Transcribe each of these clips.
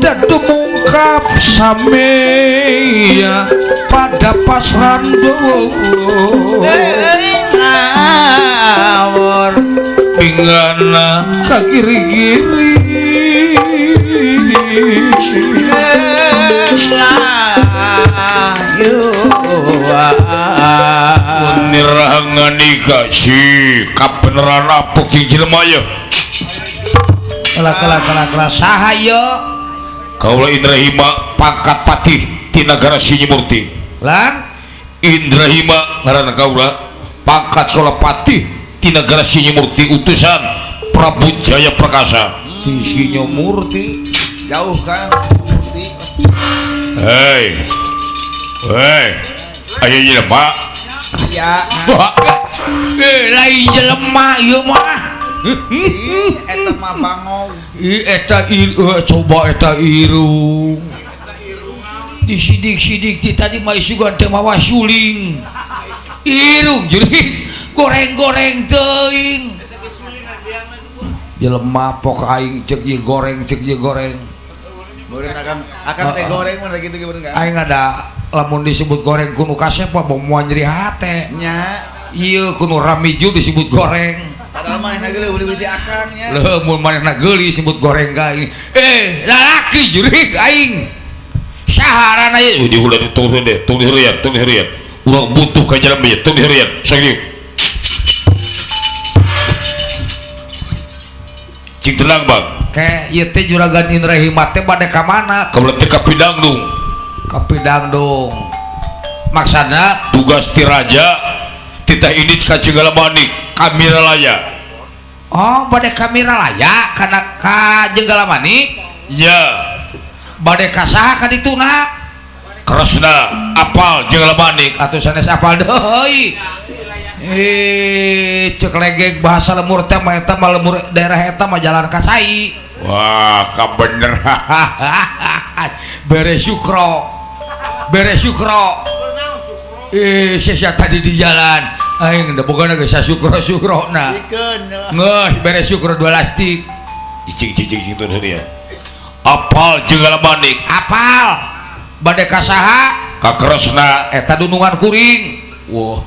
Dan tumungkap samea pada pasrando ngawur minggana kagiri-giri Nirahangani si kabeneran apuk sing jelema ya. Kala saha ye? Kaula Indrahima pangkat patih ti nagara Sinyamurti. Lan Indrahima ngaranna kaula pangkat kaula patih ti nagara Sinyamurti utusan Prabu Jaya Prakasa. Ti Sinyamurti jauh kan Murti. Hei. Hei. Aya jelema. Iya. Lain jelema ieu mah. Eta mah bangong. Ih eta coba eta irung. Disidik-sidik ti tadi mah isugan teh mawa suling. Irung jurig goreng-goreng teuing. Jelema pok aing ceuk ieu goreng ceuk ieu goreng. Meureun akang teh goreng mun kitu ge bener. Aing ada lamun disebut goreng kuno kasep mah moal nyeri hate. Nya. Ieu kuno ramiju disebut goreng. Padahal manehna geuleuh leuwih ti akang nya. Leuh mun manehna geulis disebut goreng ka aing. Lalaki jurig aing. Saharana ieu di ulah tong deh, tong dihurian, tong dihurian. Urang butuh ka jelema ieu, tong dihurian. Sok dieu. Cing tenang, Bang. Ke ieu teh juragan Indrahima teh bade ka mana? Kaula teh ka Pidangdung. Ka Pidangdung. Maksana tugas ti raja titah indit ka Jenggala Manik. Kamiralaya. Oh, bade Kamiralaya kana ka Jenggala Manik? Nya. Bade ka saha ka dituna? Kresna apal Jenggala Manik atuh sanes apal deui. Cek legeg bahasa lemur teh mah eta mah lemur daerah eta mah jalan ka cai. Wah, kabeneran. Bere syukro. Bere syukro. Sia tadi di jalan. Aing da boga geus syukro-syukrona. Geus beres syukro dua lastik. Cing cing cing tun ya. Apal Jenggala Manik. Apal. Bade ka saha? Ka Kresna eta dunungan kuring. Wah,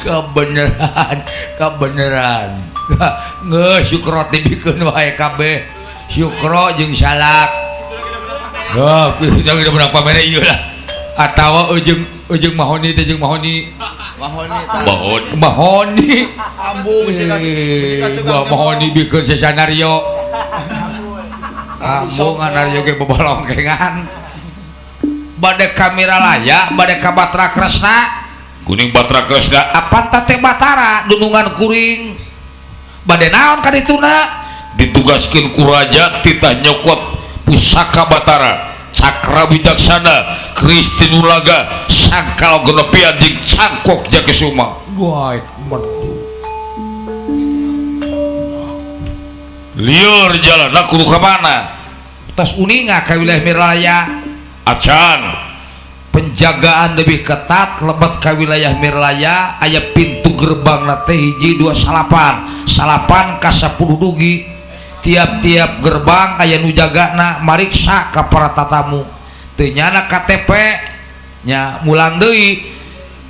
kabeneran, kabeneran. Geus syukro dibikeun wae kabeh. Syukro jeung salak. Heuh, kita menang pamere ieu lah. Atawa ujung mahoni teh jeung mahoni. Mahoni tah. Mahoni. Ambu bisi ka mahoni bikeun sesanario. Ambu nganario ge bobolongkengan. Bade ka Miralaya, bade ka Batra Kresna. Kuning Batra Kresna. Apa teh Batara dunungan kuring. Bade naon ka dituna? Ditugaskeun ku raja titah nyokot pusaka Batara. Cakra Wicaksana, Kristinulaga, Sangkal Genepian jeung Cangkok Jakesuma. Wah, merdu. Lieur jalanna kudu ka mana? Tos uninga ka wilayah Miralaya. Acan. Penjagaan lebih ketat lebet ka wilayah Miralaya aya pintu gerbangna teh hiji dua salapan. Salapan ka 10 dugi. Tiap-tiap gerbang aya nu jagana mariksa ka para tatamu. Teu nyana KTP nya mulang deui.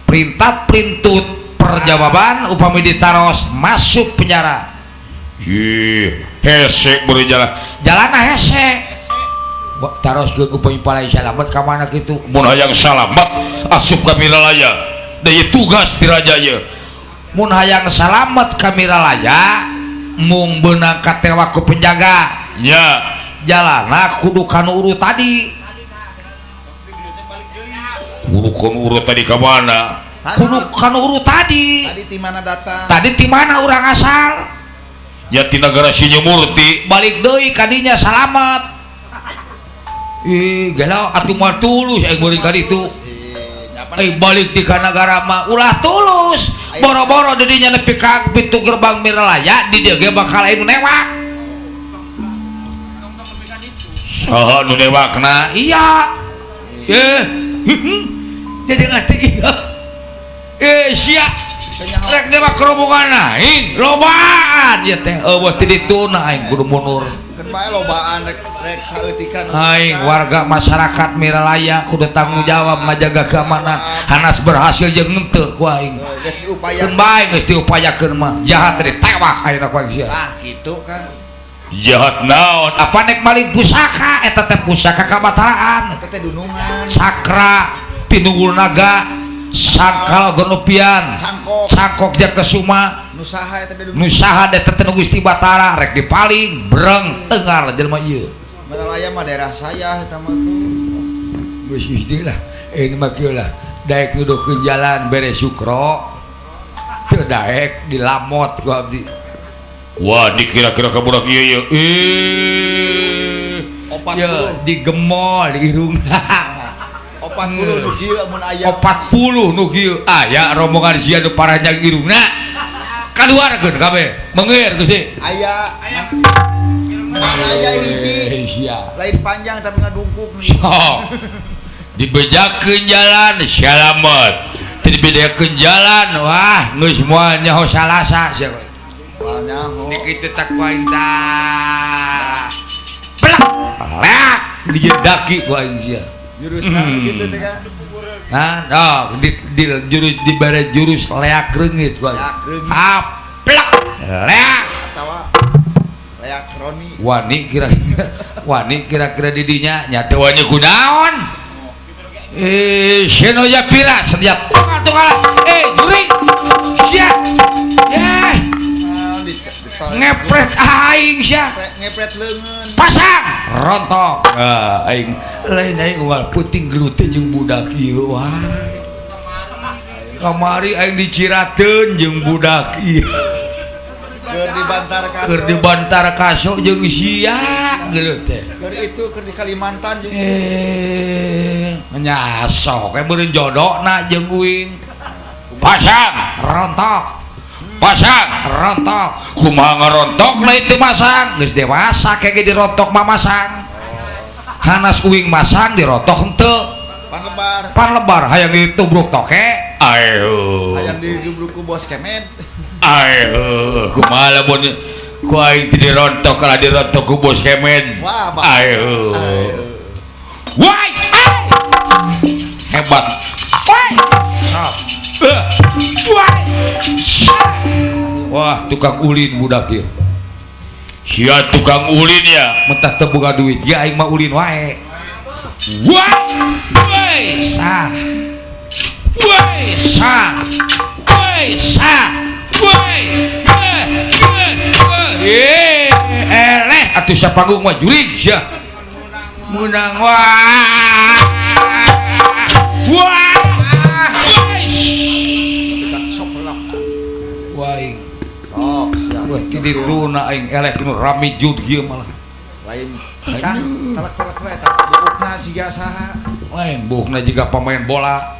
Perintah perintut perjawaban upami ditaros masuk penjara. Ih, hese beureun jalan. Jalana hese. Taros geus upami palai salamet ka mana kitu? Mun hayang salamet asup ka Miralaya. Da ieu tugas ti raja ieu. Mun hayang salamet ka Miralaya mung beunang katewa ku penjaga nya jalana kudu kanu urut tadi. Kudu kanu urut tadi ka mana? Kudu kanu urut tadi. Tadi ti mana datang? Tadi ti mana urang asal? Ya ti nagara Sinyamurti. Balik deui ka dinya salamet. Ih, gelo atuh moal tulus aing beureun ka ditu. Balik di ka nagara mah ulah tulus. Boro-boro di dinya nepi ka pintu gerbang Miralaya di dieu ge bakal aya nu newak. Saha nu newakna? Iya. Jadi ngerti iya. Sia. Rek newak rombongan aing, lobaan ieu teh. Eueuh ti dituna aing kudu mundur. Keun bae lobaan rek saeutikan. Aing warga masyarakat Miralaya kudu tanggung jawab ngajaga keamanan. Hanas berhasil jeung henteu ku aing. Geus diupayakeun. Keun bae geus diupayakeun mah. Jahat teh ditewak ayeuna ku aing sia. Ah kitu kan. Jahat naon? Apa nek maling pusaka eta teh pusaka kabataraan. Eta teh dunungan. Sakra tinunggul naga sangkal gonopian cangkok cangkok Jakesuma nusaha eta teh nusaha eta teh Gusti Batara rek dipaling breng tengar jelema ieu. Miralaya mah daerah saya eta mah tuh. Geus geus lah ini mah kieu lah daek nuduhkeun jalan bere sukro teu daek dilamot ku abdi. Wah dikira-kira ka budak ieu ieu. Eh 40 digemol di irungna. 40 nu kieu mun aya 40 nu kieu aya rombongan sia nu paranjang irungna kaluarkeun kabeh meungeur Gusti aya aya hiji lain panjang tapi ngadungkuk sok dibejakeun jalan salamet teu dibejakeun jalan wah geus moal nyaho salasa sia moal nyaho dikitu tak ku aing tah plak plak dijedaki ku aing sia jurus naon kitu teh ka? Hah, oh, di jurus di bare jurus leak reungit ku. Aplak leak atawa leak roni. Wani kira-kira wani kira-kira di dinya nya teu wani kunaon. Eh, senoya pira setiap tunggal-tunggal. Eh, juring. Sia. Eh. Ngepret aing sia. Ngepret leungeun. Pasang rontok. Ah, aing lain aing unggal puting gelut jeung budak ieu wah. Kamari aing dicirateun jeung budak ieu. Keur dibantar kaso. Keur dibantar kaso jeung sia gelut teh. Keur itu keur di Kalimantan jeung nyasok we beureun jodona jeung uing. Pasang rontok. Pasang rontok. Kumaha ngarontokna itu masang geus dewasa kege dirontok mah masang. Hanas uing masang dirontok henteu. Panlebar. Panlebar hayang ditubruk toke. Ayo. Hayang ditubruk ku bos kemet. Ayo, kumaha lamun ku aing teu dirontok kalah dirontok ku bos kemet. Ayo. Wai! Hebat. Wai! Wai! Wah, tukang ulin budak ieu. Sia tukang ulin ya, mentah teu boga duit, ya aing mah ulin wae. Wah! Woi, sah. Woi, sah. Woi, sah. Woi. Eh, eleh atuh sapanggung mah jurig sia. Meunang wah. Wah. Wah. Oh, siap. Wah, ti dituna aing eleh nu rame jud ieu malah. Lain kang telek-telek we eta buukna siga saha? Lain buukna jiga pemain bola.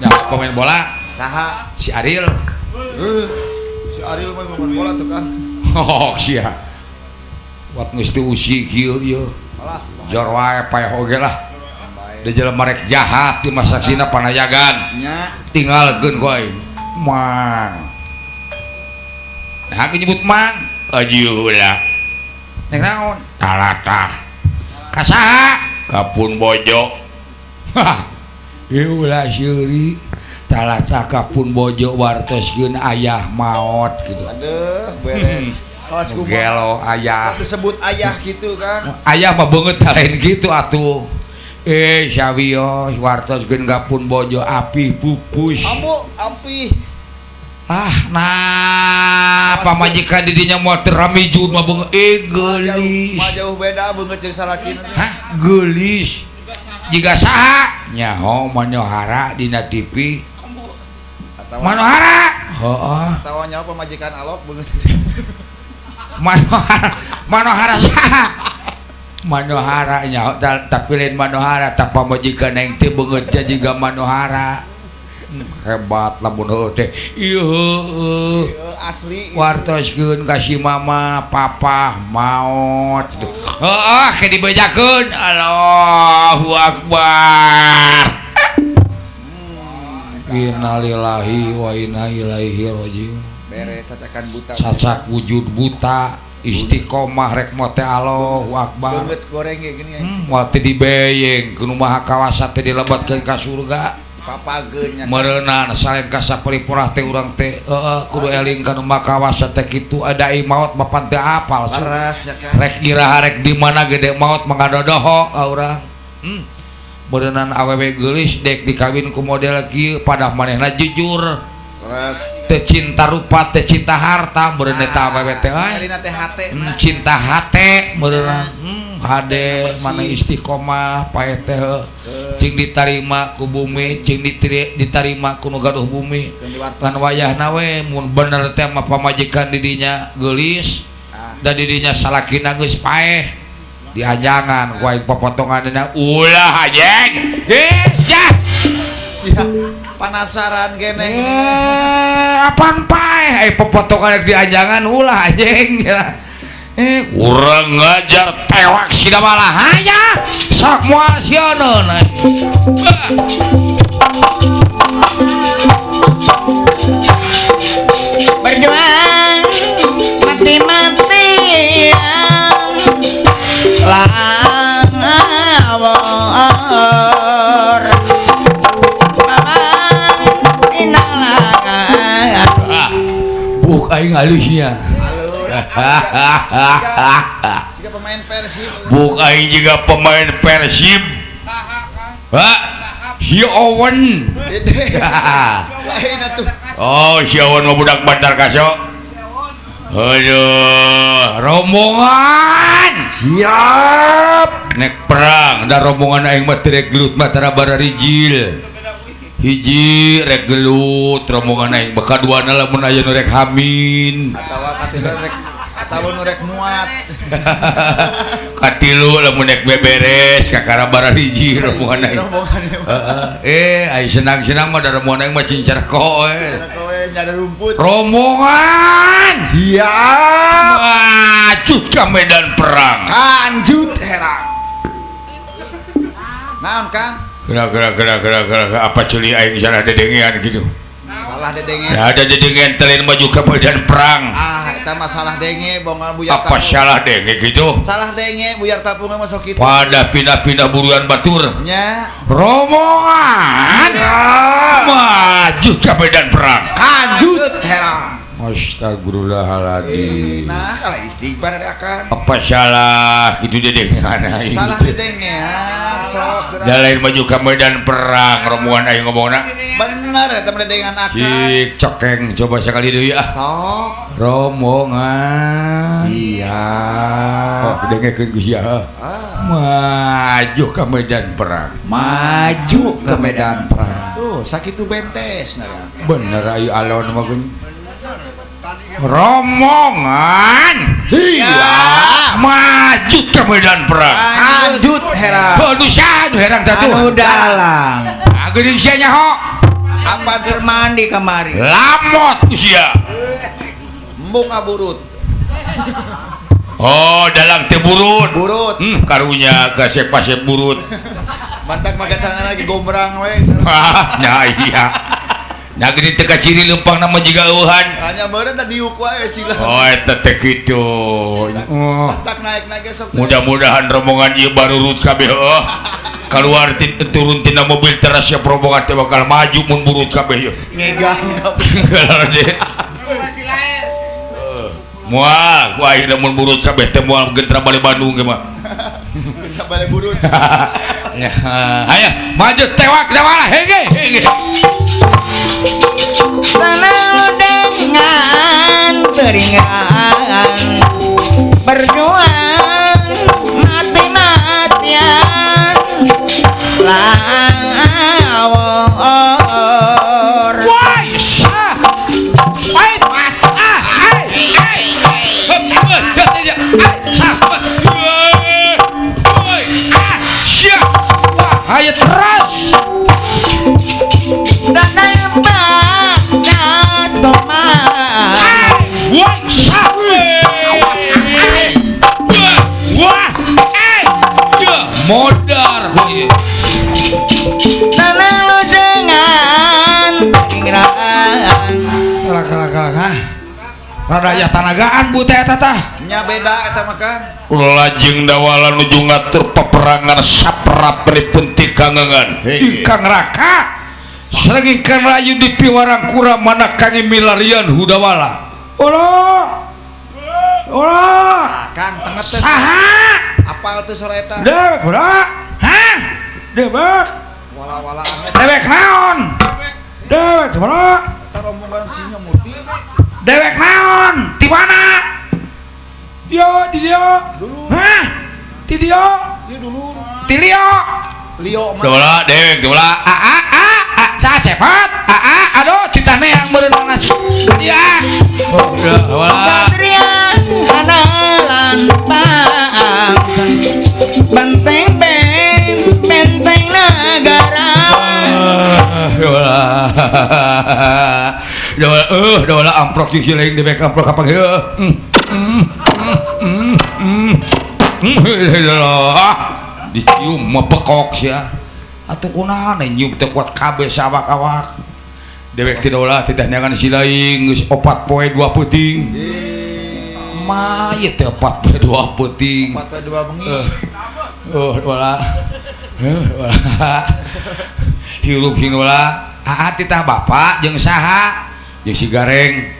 Ya, pemain bola saha? Si Ariel. Si Ariel mah pemain bola tuh kan. Oh, sia. Wat geus teu usi kieu ieu. Alah, jor wae paeh oge lah. Da jelema rek jahat di masaksina panayagan. Nya, tinggalkeun ku aing. Mang. Nah, aku nyebut mang. Ajulah. Nek naon? Talatah. Ka saha? Kapun bojo. Hah. Ieu ulah seuri. Talatah kapun bojo wartoskeun ayah maot gitu. Aduh, beres. Kawas kumaha? Gelo ayah. Disebut ayah gitu kan. Ayah mah beungeut lain gitu atuh. Eh, sawios wartoskeun kapun bojo api pupus. Ambu api. Ah, nah, pamajikan didinya moal teu rame jud mah beungeut geulis. Mah jauh beda beungeut jeung salakina. Hah, geulis. Jiga saha? Nyaho Manohara dina TV. Manohara. Heeh. Atawa nyaho pamajikan alok beungeut. Manohara, Manohara saha? Manohara nyaho tapi lain Manohara tah pamajikan aing teh beungeut jiga Manohara. Hebat lamun heuh teh. Ieu heueuh. Asli wartoskeun ka si mama, papa maot gitu. Heeh, ke dibejakeun. Allahu akbar. Innalillahi wa inna ilaihi rajiun. Beres cacakan buta. Cacak wujud buta. Istiqomah rek mote Allahu Akbar. Beungeut goreng ge gini. Moal teh dibeyeng ku nu maha kawasa teh dilebetkeun ka surga. Papageun nya. Meureunan salen ka saparipurah teh urang teh heeh kudu eling ka nu maha kawasa teh kitu ada maot bapan teh apal. Leres ya kan. Rek iraha rek di mana gede maot mangadodoho ka urang. Meureunan awewe geulis dek dikawin ku model kieu padah manehna jujur. Teu cinta rupa teu cinta harta meureun eta awewe teh euy. Cinta hate meureun hade mana istiqomah paeh teh cing ditarima ku bumi cing ditarima ku nu gaduh bumi. Kan wayahna we mun bener teh mah pamajikan didinya geulis da didinya salakina geus paeh dianjangan ku aing popotonganna ulah anjing. Geus panasaran kene. Apaan paeh popotongan rek dianjangan ulah anjing. Kurang ngajar tewak sida malah haya sok moal sieun. Berjuang mati-matian lawor. Buk aing halusnya. Siga pemain Persib. Buk aing juga pemain Persib. Hah? Si Owen. Oh, si Owen mah budak Bandar Kaso. Aduh, rombongan. Siap. Nek perang da rombongan aing mah teu rek gelut mah tara bararijil. Hiji rek gelut rombongan aing baka duana lamun aya nu rek hamin atawa katilu rek atawa nu rek muat katilu lamun rek beberes kakara barariji rombongan aing heeh ai senang-senang mah da rombongan aing mah cincerko we nyada rumput rombongan siap maju ka medan perang kanjut herang naon Kang? Gerak apa celi aing salah dedengean gitu. Salah dedengean. Ya ada dedengean telen maju ke medan perang. Ah, eta masalah denge bongan buyar tapung. Apa salah denge gitu? Salah denge buyar tapung mah sok kitu. Pada pindah-pindah buruan batur. Nya. Rombongan maju ke medan perang. Kanjut herang. Astagfirullahaladzim. Nah, kalau istighfar ada akan. Apa salah gitu dedengean aing. Salah dedengean sok. Da lain maju ke medan perang rombongan aing ngomongna. Bener eta dedengean akan. Cik cokeng coba sekali deui ah. Sok. Rombongan. Siap. Oh, dengekeun ku sia. Maju ke medan perang. Maju ke medan perang. Tuh, sakitu bentes nah. Bener ayu alon mah geuning. Rombongan siap maju ke medan perang. Kanjut herang. Aduh herang teh tuh. Anu dalang. Geuning sia nyaho. Ampan mandi kamari. Lamot sia. Embung aburut. Oh, dalang teh burut. Burut. Karunya kasep-kasep burut. Mantak makan sana lagi gombrang we. Nya iya. Nah gini teka ciri lempang nama jiga euhan. Hanya meureun da diuk wae sila. Oh eta teh kitu. Oh. Mantak naik-naik sok. Mudah-mudahan rombongan ieu barurut kabeh heuh. Kaluar turun tina mobil teras ya rombongan teh bakal maju mun burut kabeh ieu. Ngegang kabeh. Moal, ku aing mun burut kabeh teh moal gentra balik Bandung ge mah. Gentra balik burut. Hayo maju tewak da malah hege hege. Selalu dengan peringatan berjuang mati-matian lawor. Woi, sah, woi, sah, ai, ai, woi, ah, siap, wah, ayo terus. Modar selalu dengan peringatan. Kalah. Rada aya tanagaan bu teh eta tah. Nya beda eta mah Kang. Lajeng dawala nuju ngatur peperangan saprapipun ti kangengan. Ingkang raka sareng ingkang rayu di piwarang kura mana kangge milarian hudawala. Ulah. Ulah. Kang tenget teh. Saha? Apal teh sora eta? Dewek ulah. Hah? Dewek. Wala-wala aneh. Dewek naon? Dewek ulah. Eta rombongan si Nyomurti. Dewek naon? Ti mana? Yo, di dia. Hah? Ti dia. Ieu dulur. Ti Lio. Lio mah. Dola dewek dola. A a a a sa sepat. A a aduh citane yang meureun ka dia. Dola. Satrian analan paang benteng benteng nagara. Dola. Dola dola amprok jeung si lain dewek amprok ka panggil. Dicium mah pekok sia. Atuh kunaon nyium teh kuat kabeh sawak-awak. Dewek teh dola teh neangan si lain geus 4 poe 2 peuting. Mah ieu teh 4 poe 2 peuting. 4 poe 2 bengi. Dola. Dola. Hirup sing dola. Aa titah bapak jeung saha? Jeung si Gareng.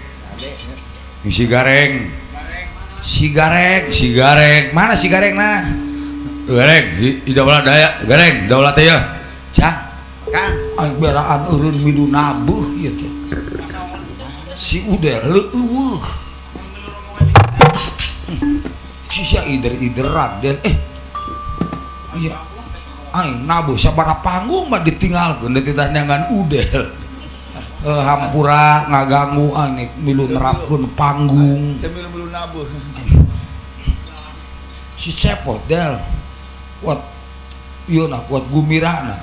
Jeung si Gareng. Si Gareng, si Gareng. Mana si Gareng nah? Gareng, di daulat daya, Gareng, daulat teh ya. Cah, Kang, aing beraan eureun milu nabuh ieu teh. Si Udel leueuh. Si sia ider-ideran den Iya. Aing nabuh sabaraha panggung mah ditinggalkeun teh neangan Udel. Hampura ngaganggu aing milu nerapkeun panggung. Teu milu-milu nabuh. Si Cepot del kuat ieu na kuat gumirana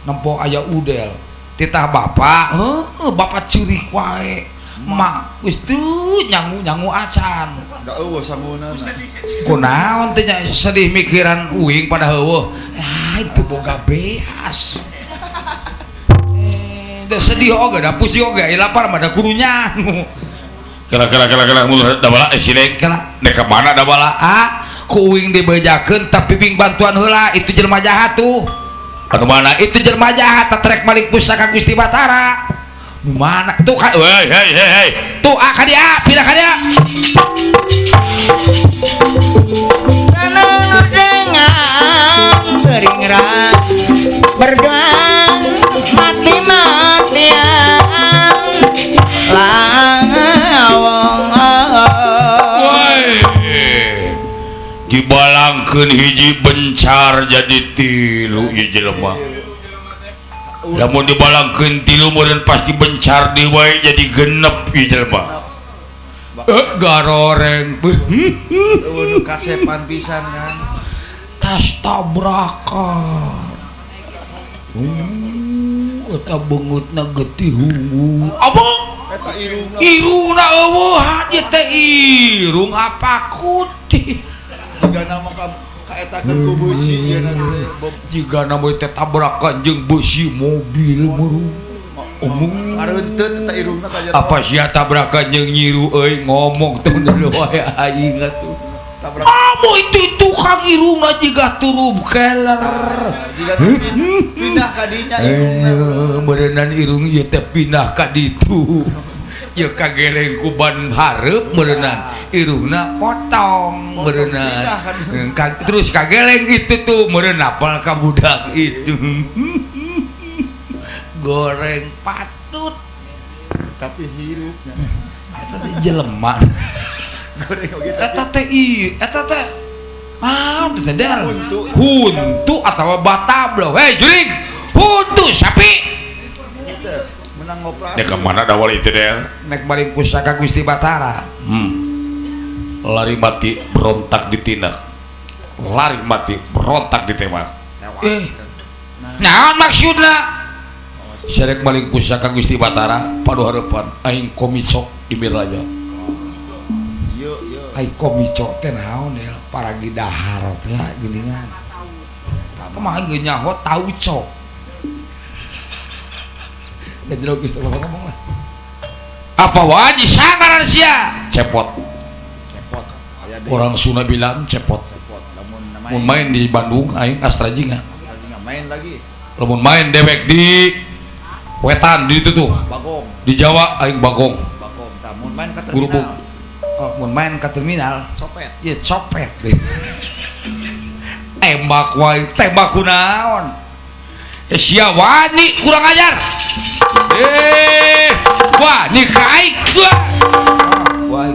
nempo aya Udel titah bapak heueuh bapak ceurik wae mak geus teu nyangu-nyangu acan da eueuh sangunana kunaon teh nya sedih mikiran uing pada heueuh lain teu boga beas da sedih oge da pusing oge lapar mah da kudu nyangu kela kela kela kela mun dawala siling kela nek ka mana dawala ah ku uing dibejakeun tapi wing bantuan heula itu jelema jahat tuh anu mana itu jelema jahat tatrek malik pusaka Gusti Batara nu mana tuh ka hei hei hei tuh ah ka dia pindah ka dia penuh dengan beringrang berjuang mati-matian lawang dibalangkeun hiji bencar jadi tilu ieu jelema. Lamun dibalangkeun tilu meureun pasti bencar deui wae jadi genep ieu jelema. Garoreng. Eueuh nu kasepan pisan kan. Tas tabrakan. Eta beungeutna getih hungu. Abang eta irungna. Irungna eueuh ieu teh irung apa kutih. Jiga nama kaetakeun ku beusi ieu na jiga nama teh tabrakan jeung beusi mobil meureun omong areunteuh eta irungna ka apa sia tabrakan jeung nyiru euy ngomong teh deuleu wae aing atuh tabrak amu itu tukang irungna jiga turub keler jiga pindah ka dinya irungna meureunnan irung ieu teh pindah ka ditu ieu kageleng ku ban hareup meureunnan irungna potong meureunnan terus kageleng itu tuh meureun apal ka budak itu goreng patut tapi hirupnya eta teh jelema goreng oge eta teh ieu eta teh naon teh del huntu atawa batablo hei jurig huntu sapi menang operasi nek mana dawal itu del nek balik pusaka Gusti Batara lari mati berontak ditindak lari mati berontak ditembak naon maksudna Syarek maling pusaka Gusti Batara padu harapan aing komicok di Miraya. Aing komicok teh naon del paragi dahar teh geuningan. Kumaha geus nyaho tau cok. Da jero geus ngomong lah. Apa wajib sangaran sia? Cepot. Cepot. Orang Sunda bilang cepot. Mun main di Bandung aing Astra Jingga. Main lagi. Lamun main dewek di Wetan di itu tuh. Bagong. Di Jawa aing Bagong. Bagong. Tah mun main ke terminal. Oh, mun main ke terminal copet. Iya copet. Tembak wae, tembak kunaon. Sia wani kurang ajar. Wani ka aing. Wah,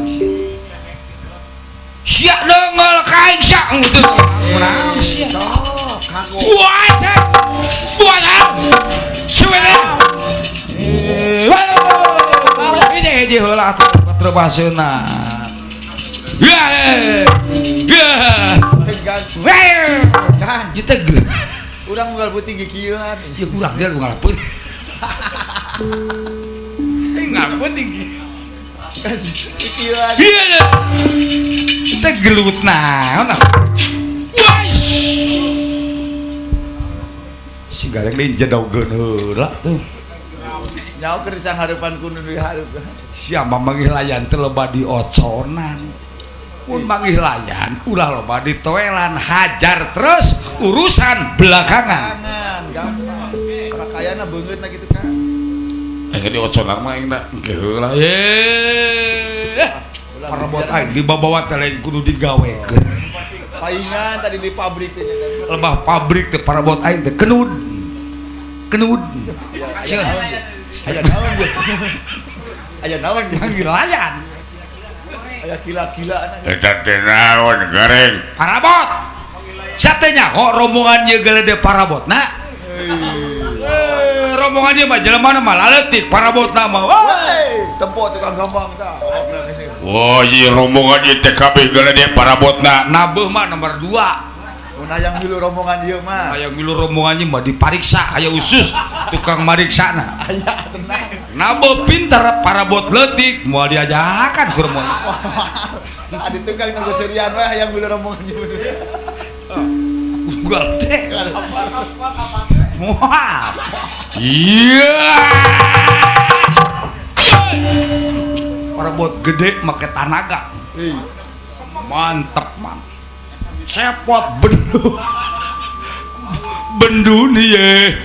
sia nongol ka aing sia gitu. Kunaon sia? Kagok. Wah, wah. Cuena. Hiji heula atuh katrebaseuna. Ya. Ya. Kan ieu teh geuleuh. Urang unggal peuting kieuan. Ya urang dia unggal peuting. Unggal peuting. Kieuan. Teh gelut naon. Si gareng deui jedogkeun heula tuh. Nyaho keur sanghareupan ku nu dihareup. Siapa manggih layan teh loba dioconan. Mun manggih layan ulah loba ditoelan, hajar terus urusan belakangan. Gampang. Rakayana beungeutna kitu kan. Aing dioconan mah aing da engke heula. Parabot aing dibabawa teh lain kudu digawekeun. Paingan tadi di pabrik teh. Lebah pabrik teh parabot aing teh kenud. Kenud. Aya naon ge? Aya naon manggil layan. Aya gila-gilaan. Eta teh naon gareng? Parabot. Sia teh nyaho rombongan ieu gelede parabotna? Rombongan ieu mah jelema mah laleutik parabotna mah. Tempo tukang gampang tah. Oh, ieu rombongan ieu teh kabeh gelede parabotna. Nabeuh mah nomor 2. Mun hayang milu rombongan ieu mah. Hayang milu rombongan ieu mah dipariksa aya usus tukang mariksana. Aya tenang. Nabeuh pinter parabot leutik moal diajakan ku rombongan. Adi tukang nu serian we hayang milu rombongan ieu. Unggal teh. Moal. Iya. Parabot gede make tanaga. Mantep man. Cepot bendu. Bendu nih ye.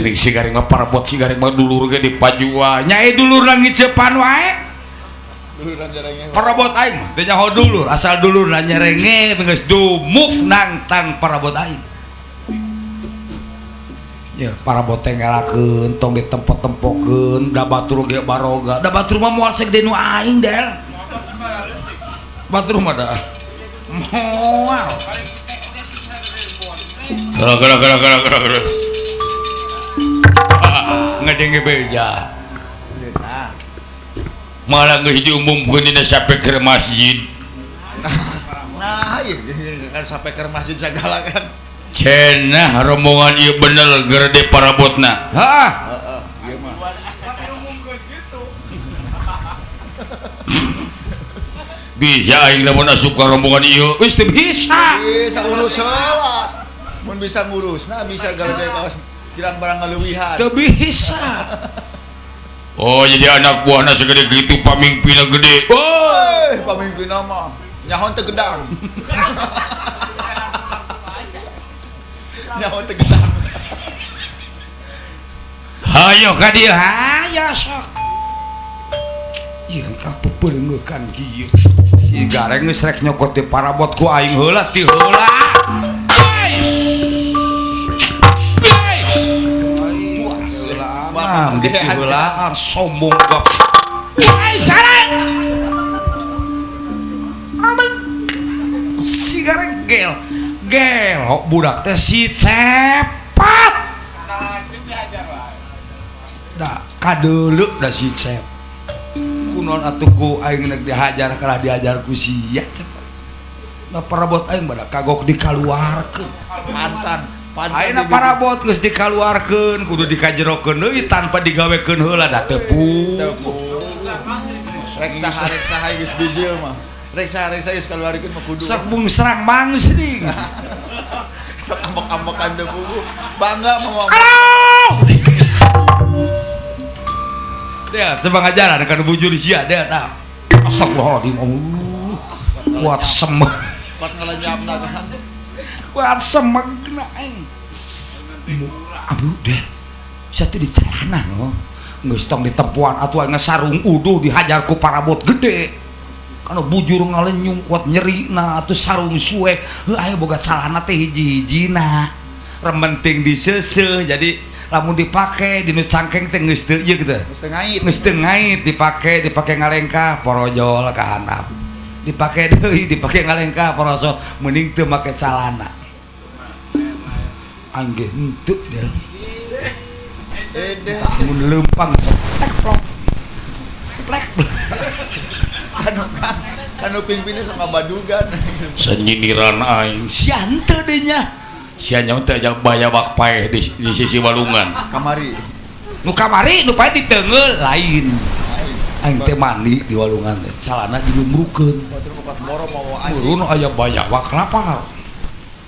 Ini si garing mah parabot si garing mah dulur ge dipajua. Nyai dulur ngicepan wae. Duluran nyerenge. Parabot aing mah teu nyaho dulur, asal dulur na nyerenge geus dumuk nangtang parabot aing. Ya parabot teh ngalakeun tong ditempok-tempokeun da batur ge baroga. Da batur mah moal segede nu aing del. Batur mah da moal. Gara-gara. Ngedenge beja. Malah geus diumumkeun dina sapeker masjid. Nah, ieu kan sapeker masjid sagala kan. Cenah rombongan ieu bener gede parabotna. Heeh. Heeh, ieu mah. Bisa aing lamun asup ka rombongan ieu. Geus teu bisa. Bisa urus heula. Mun bisa ngurusna bisa galede kaos kirang barang ngaleuwihan. Teu bisa. Oh, jadi anak buahna segede gitu pamimpinna gede. Oh, pamimpinna mah nyaho teu gedang. Nyaho teu gedang. Hayo ka dieu, hayo sok. Ieu ka peupeunggeukan kieu. Si gareng geus rek nyokot di parabot ku aing heula ti heula. Heulaan sombong gap. Woi, sareng. Si gareng gel. Gel budak teh si cepat. Da kadeuleuh da si cep. Kunaon atuh ku aing nek dihajar kalah dihajar ku sia cepat. Da parabot aing bada kagok dikaluarkeun. Mantan. Ayeuna parabot geus dikaluarkeun kudu dikajerokeun deui tanpa digawekeun heula da teu puguh. Rek saha geus bijil mah. Rek saha geus kaluarkeun mah kudu. Sok mung serang mangsring. Sok ambek-ambekan teu puguh. Bangga mah. Aduh! Dia coba ngajaran kan bujur sia dia tah. Astagfirullahaladzim. Kuat semeg. Kuat ngalenyapna kan. Kuat semegna aing. Aduh deh. Sia teh di celana oh. Geus tong ditempuan atuh aing sarung uduh dihajar ku parabot gede. Kana bujur ngalenyum kuat nyerina atuh sarung suek. Heuh aing boga celana teh hiji-hijina. Rementing diseuseuh jadi lamun dipake dinu cangkeng teh geus teu ieu kitu. Geus teu ngait. Geus teu ngait dipake ngalengkah porojol ka handap. Dipake deui dipake ngalengkah porosol mending teu make calana. Aing ge henteu del. Mun leumpang tek plok. Seplek. Kanu pingpinnya sama badugan. Senyindiran aing sia henteu deui nya. Sia nyaho teh ajak bayawak paeh di sisi walungan. Kamari. Nu kamari nu paeh diteungeul lain. Aing teh mandi di walungan teh, calana dilumrukeun. Batur kuat moro mawa anjing. Murun aya bayawak lapar.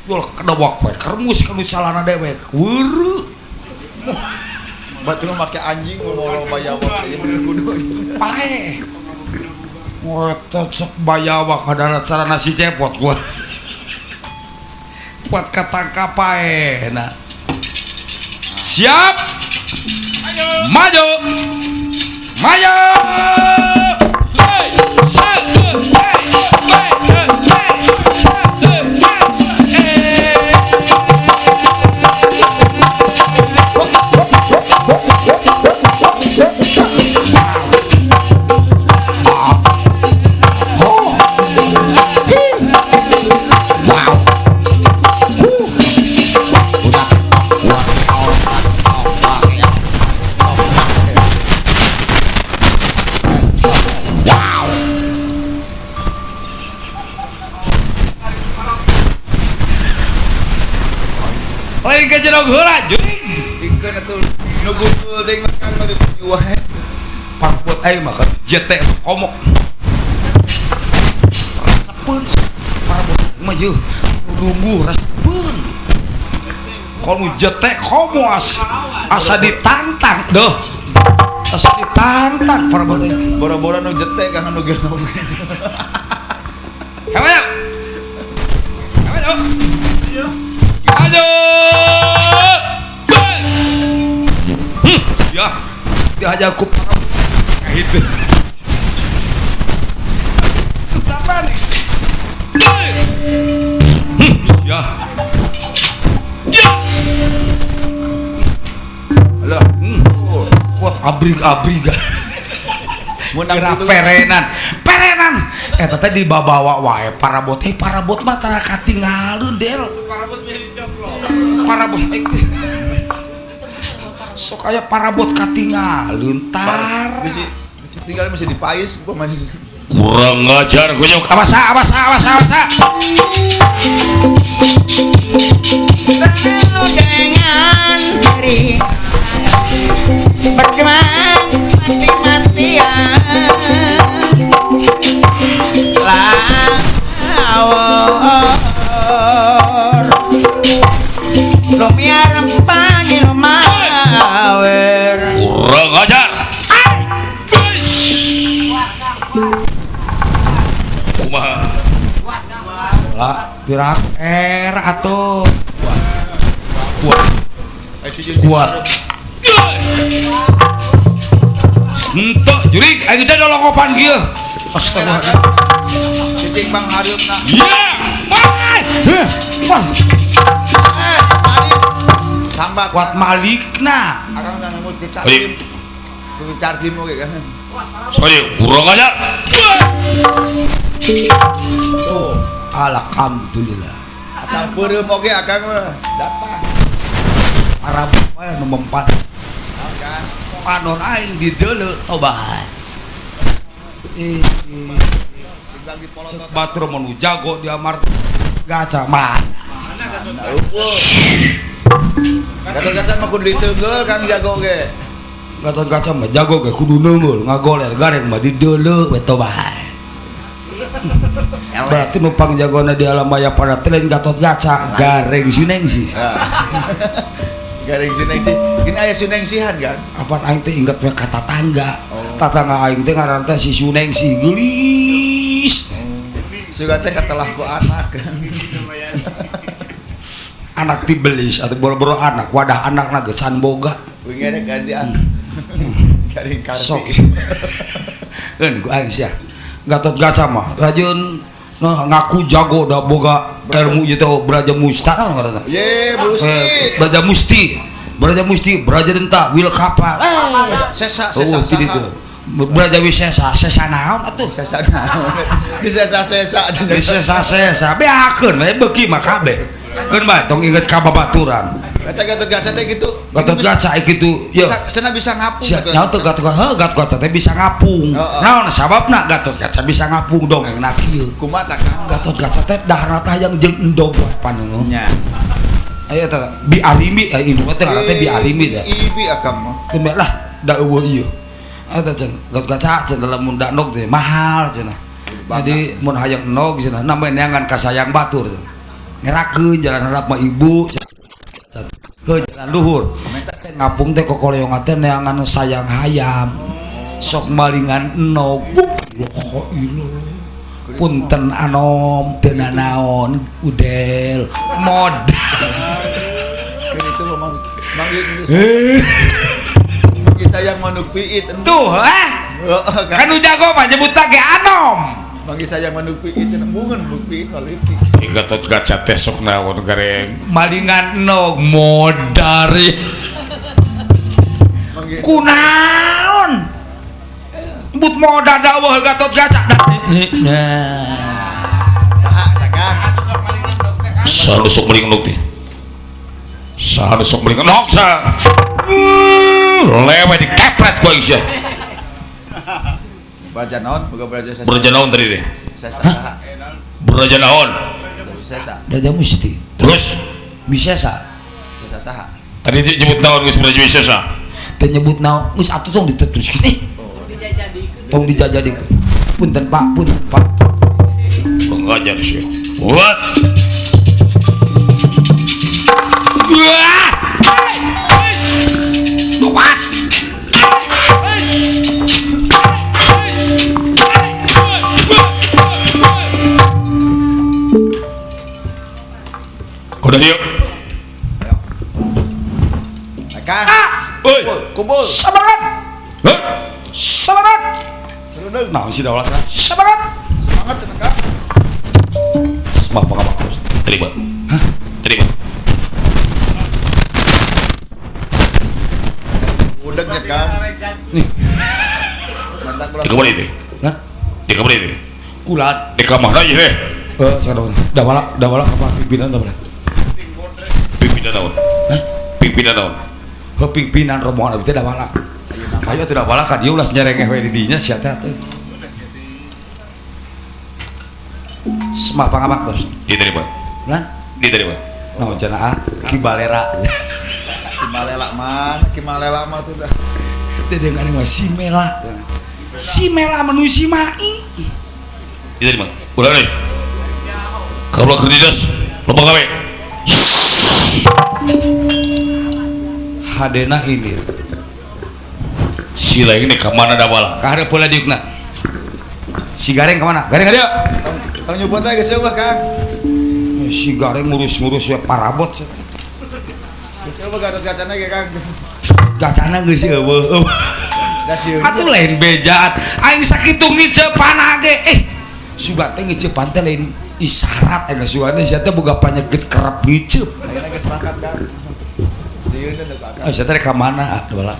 Yul kedewak paeh kermus kana calana dewek. Weureuh. Batur make anjing moro bayawak teh bener kudu. Paeh. Eta sok bayawak kadana calana si cepot gua. Kuat ketangkap pae. Nah. Siap. Maju. Maju. Hey, satu, hey, hey, hey, satu, hey. Wow. Lain ke jerog heula juring. Dingkeun atuh nu gundul teh makan mah dipuji wae. Parpot aing mah jete komok. Resepeun parpot mah yeuh nunggu resepeun. Kono jete komo asa ditantang deuh. Asa ditantang parpot aing. Boro-boro nu jete kang nu gelo. Hayo. Hayo. Maju. Ya, dihajar ku kayak itu. Apa nih? Ya. Ya. Alah, kuat abrig-abrig. Mun perenan. Perenan. Eta teh dibabawa wae parabot. Eh parabot mah tara katinggalun del. Parabot biar dicoplok. Parabot sok aya parabot katinggalun tar. Bisi tinggal mesti dipais gua mah. Kurang ngajar kunyuk. Awas awas awas awas. Dengan diri berjuang mati-matian lawor lumiar panggil mawer. Kurang ajar. Kumaha lah pirak er atuh kuat kuat henteu jurig aing teh dolongopan kieu. Astagfirullah. Cicing bang hareupna. Ya. Wah. Wah. Malik. Sambat kuat malikna. Akang kan nemu dicarkim. Dicarkim oge kan. Sorry, kurang aja. Tuh, alhamdulillah. Asal beureum oge akang mah datang. Arab wae nu mempan. Panon aing dideuleu tobat. Batur menu jago di amar gaca mana. Gatot Kaca mah kudu diteungeul Kang jago ge. Gatot Kaca mah jago ge kudu neungeul ngagoler gareng mah dideuleu we tobat. Berarti nu pangjagona di alam maya pada teh lain Gatot Kaca, gareng Sunengsi. Gareng Sunengsi. Gini aya Sunengsihan kan? Apaan aing teh inget we ka tatangga. Oh. Tatangga aing teh ngaranna teh si Suneng si geulis. Sugan teh katelah ku anak. Anak tibelis atau boro-boro anak wadah anakna geus can boga. Wingi rek ganti ah. Garing karti. Sok. Keun ku aing sia. Gatot Kaca mah rajin ngaku jago da boga ilmu ieu teh Braja Musta ngaranna. Ye, Musti. Braja Musti. Braja Musti, Braja Denta, Wilkapa. Sesa sesa. Braja Wisesa, sesa naon atuh? Sesa naon? Di sesa-sesa. Di sesa-sesa beakeun we beuki mah kabeh. Keun bae tong inget ka babaturan. Eta Gatot Kaca teh kitu. Gatot Kaca kitu. Ye. Cenah bisa ngapung. Nyaho teu Gatot Kaca, heuh Gatot Kaca teh bisa ngapung. Naon sababna Gatot Kaca bisa ngapung dongengna kieu. Kumaha tah Kang? Gatot Kaca teh daharna teh hayang jeung endog paneung. Nya. Aya teh Bi Arimi, indung teh ngaranna teh Bi Arimi teh. Ibi akam mah. Keun bae lah da eueuh ieu. Eta cenah Gatot Kaca cenah lamun da endog teh mahal cenah. Jadi mun hayang endog cenah namanya neangan ka sayang batur cenah. Ngerakeun jalan harap mah ibu ke jalan luhur ngapung teh kokoleongan teh neangan sayang hayam sok malingan enog punten anom teu nanaon udel modal itu memang mang sayang manuk piit tuh kan nu jago mah nyebutna ge anom. Manggih sayang manuk piit cenah bungeun manuk piit maletik. Gatot Kaca teh sok naon gareng malingan enog modar. Kunaon? But modar daweuh Gatot Kaca. Nah. Saha tah Kang? Saha nu sok maling endog teh? Saha nu sok maling endog saha? Lewe dikepret ku aing sia. Braja naon? Boga Braja sesa. Braja naon tadi teh? Sesa. Braja naon? Sesa. Braja Musti. Terus Wisesa. Sesa saha? Tadi nyebut naon geus Braja Wisesa? Teu nyebut naon, geus atuh tong diteruskeun ih. Tong dijajadikeun. Punten Pak, punten Pak. Pengajar sih. What? Awas. Udah yuk. Ayo. Kang. Oi, kumpul. Semangat. Semangat. Nah, sih daulat. Semangat. Semangat cenah Kang. Maaf, maaf, maaf. Terima. Hah? Terima. Udegnya Kang. Nih. Di kamar itu. Hah? Di kamar itu. Kulat. Di kamar aja deh. Sekarang dawala apa pimpinan dawala? Pimpinan naon? Hah? Pimpinan naon? Heuh pimpinan rombongan abdi teh dawala. Ayo teu dawala ka dieu ulah nyerengeh we di dinya sia teh atuh. Semah pangamak terus. Diterima. Nah, diterima. Naon cenah ah? Ki Balera. Ki Malela mana? Ki Malela mah tuh dah. Dedengan mah si Mela. Si Mela menu si Mai. Diterima. Ulah deui. Kaula keur didas, loba gawe. Hadena ini. Si lain ka mana dawala? Ka hareup heula diukna. Si Gareng ka mana? Gareng ka dieu. Tong nyebut teh geus eueuh, Kang. Si Gareng ngurus-ngurus we parabot. Geus eueuh Gatot Kacana ge, Kang. Kacana geus eueuh. Atuh lain bejaan. Aing sakitu ngiceupan ge. Sugan teh ngiceupan teh lain isyarat enggeus sugan teh sia teh boga panyeget kerep ngiceup. Ayeuna geus mangkat, Kang. Sieun geus mangkat. Ah sia teh ka mana? Dawala.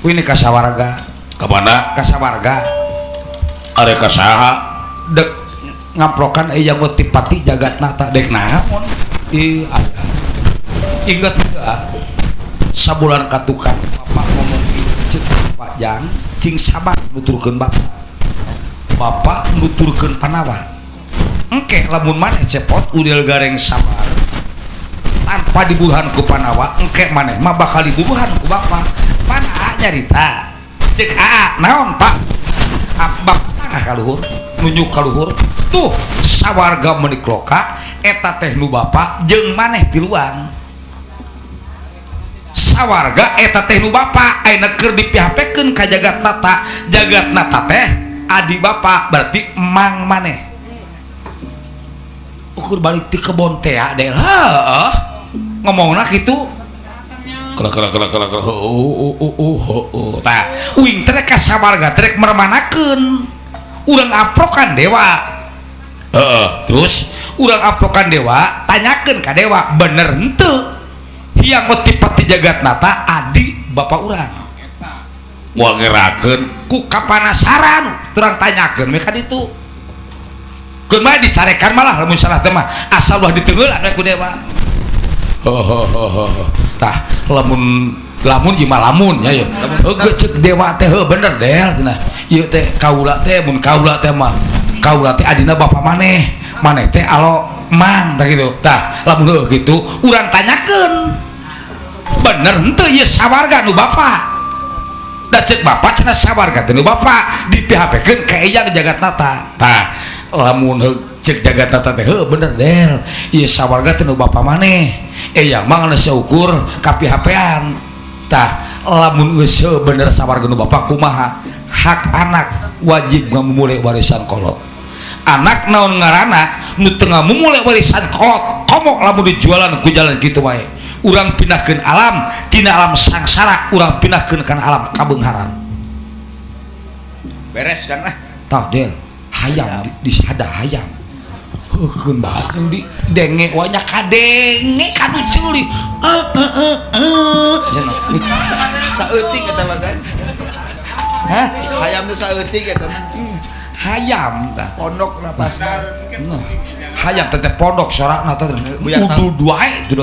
Kuy ka sawarga. Ka mana? Ka sawarga. Are ka saha? Dek ngamprokan aya mutipati jagatna ta dek naon? Ih aya. Inget ah. Sabulan katukan bapak ngomong cek Pak Jang cing sabar nuturkeun bapak. Bapak nuturkeun panawa. Engke lamun maneh cepot udel gareng sabar tanpa diburuhan ku panawa engke maneh mah bakal diburuhan ku bapak. Pan aa nyarita cek aa naon Pak? Bapak tanah ka luhur nunjuk ka luhur tuh sawarga menikloka eta teh nu bapak jeung maneh tiluan. Sawarga eta teh nu bapa ayeuna keur dipihapekeun ka jagat nata. Jagat nata teh adi bapa berarti emang maneh. Ukur balik ti kebon teh del heuh ngomongna kitu. Kala kala kala kala kala oh tah uing teh ka sawarga teh mermanakeun. Urang aprokan dewa. Heeh, terus urang aprokan dewa, tanyakeun ka dewa bener henteu Hyang Otipati Jagatnata adi bapak urang. Moal ngerakeun ku kapanasaran urang tanyakeun we ka ditu. Keun mah dicarekan malah lamun salah teh mah asal ulah diteungeulan we ku dewa. Heeh. Tah lamun lamun ieu mah lamun nya ye. Heuh ceuk dewa teh heuh bener del cenah. Ieu teh kaula teh mun kaula teh mah kaula teh adina bapak maneh. Maneh teh alo mang tah kitu. Tah lamun heuh kitu urang tanyakeun. Bener henteu ieu sawarga nu bapa. Da ceuk bapa cenah sawarga teh nu bapa dipihapekeun ka Eyang Jagatnata. Tah lamun heuh ceuk Jagatnata teh heuh bener del ieu sawarga teh nu bapa maneh. Eyang mah geus saukur kapihapean. Tah lamun geus bener sawarga nu bapa kumaha? Hak anak wajib ngamumule warisan kolot. Anak naon ngaranna nu teu ngamumule warisan kolot komo lamun dijualan ku jalan kitu wae. Urang pindahkeun alam tina alam sangsara urang pindahkeun kana alam kabeungharan. Beres kan ah. Tah del hayam disada hayam. Heukeun bae jeung di denge wae nya kadenge kanu ceuli. Cenah. Saeutik eta mah kan. Hah? Hayam teh saeutik eta mah. Hayam tah pondok napas. Nah, hayam teh pondok sorakna teh udud wae teh.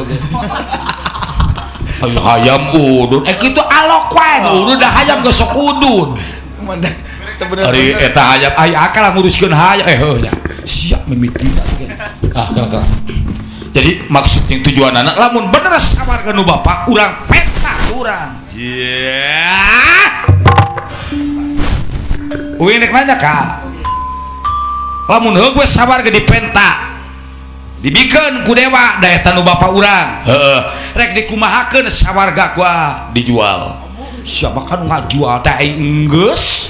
Ayo hayam udud. Eh kitu alok wae udud da hayam geus sok udud. Ari eta hayam ai akal nguruskeun hayam eh heuh nya. Siap mimitina ge. Ah kala-kala. Jadi maksudnya tujuanana lamun bener sawarga nu bapa urang peta urang. Jiah. Uing rek nanya ka. Lamun heuh we sawarga dipenta. Dibikeun ku dewa da eta nu bapa urang. Heeh. Rek dikumahakeun sawarga ku dijual. Siapa kan ngajual teh aing geus.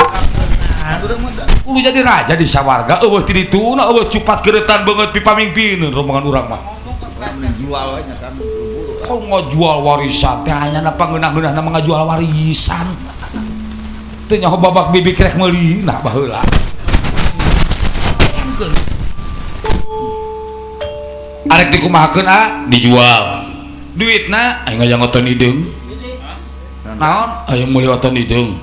Kudu jadi raja di sawarga eueuh ti dituna eueuh cupat geuretan beungeut pipamingpineun rombongan urang mah. Jual we nya kan buru-buru. Kok ngajual warisan teh anyana pangeunah-geunahna mah ngajual warisan. Teu nyaho babak bibik rek meuli nah baheula. Arek dikumahakeun ah dijual. Duitna aing hayang oton hideung. Naon? Hayang meuli oton hideung.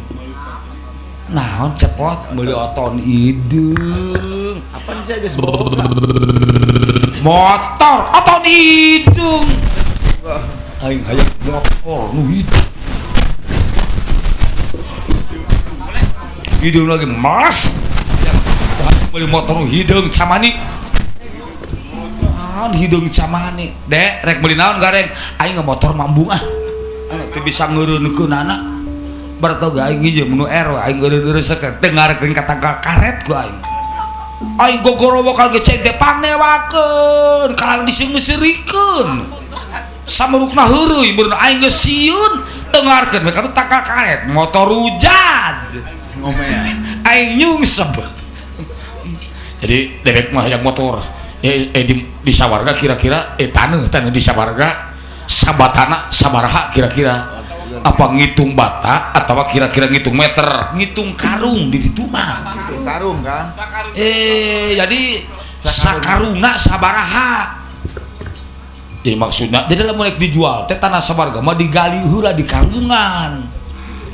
Naon cepot meuli oton hideung. Apa sih geus motor oton hideung. Aing hayang motor nu hideung. Hideung lagi malas. Meuli motor nu hideung camani. Naon hideung camani? Dek rek meuli naon gareng? Aing motor mambung ah. Teu bisa ngeureunkeunana. Berarti aing ieu mun RW aing ngeureun-eureun teh teu ngarekeun ka tangkal karet ku aing. Aing gogorowokan ge cek teh pangnewakeun, kalang diseung-seurikeun. Samurukna heureuy meureun aing geus sieun teu ngarekeun we ka tangkal karet, motor rujad. Ngomel. Aing nyungsep. Jadi dewek mah hayang motor. Di sawarga kira-kira taneuh di sawarga sabatana sabaraha kira-kira. Apa ngitung bata atau kira-kira ngitung meter, ngitung karung di ditu mah. Karung kan? Jadi sakarungna sabaraha. Jadi maksudna jadi lamun rek dijual teh tanah sawarga mah digali heula di karungan.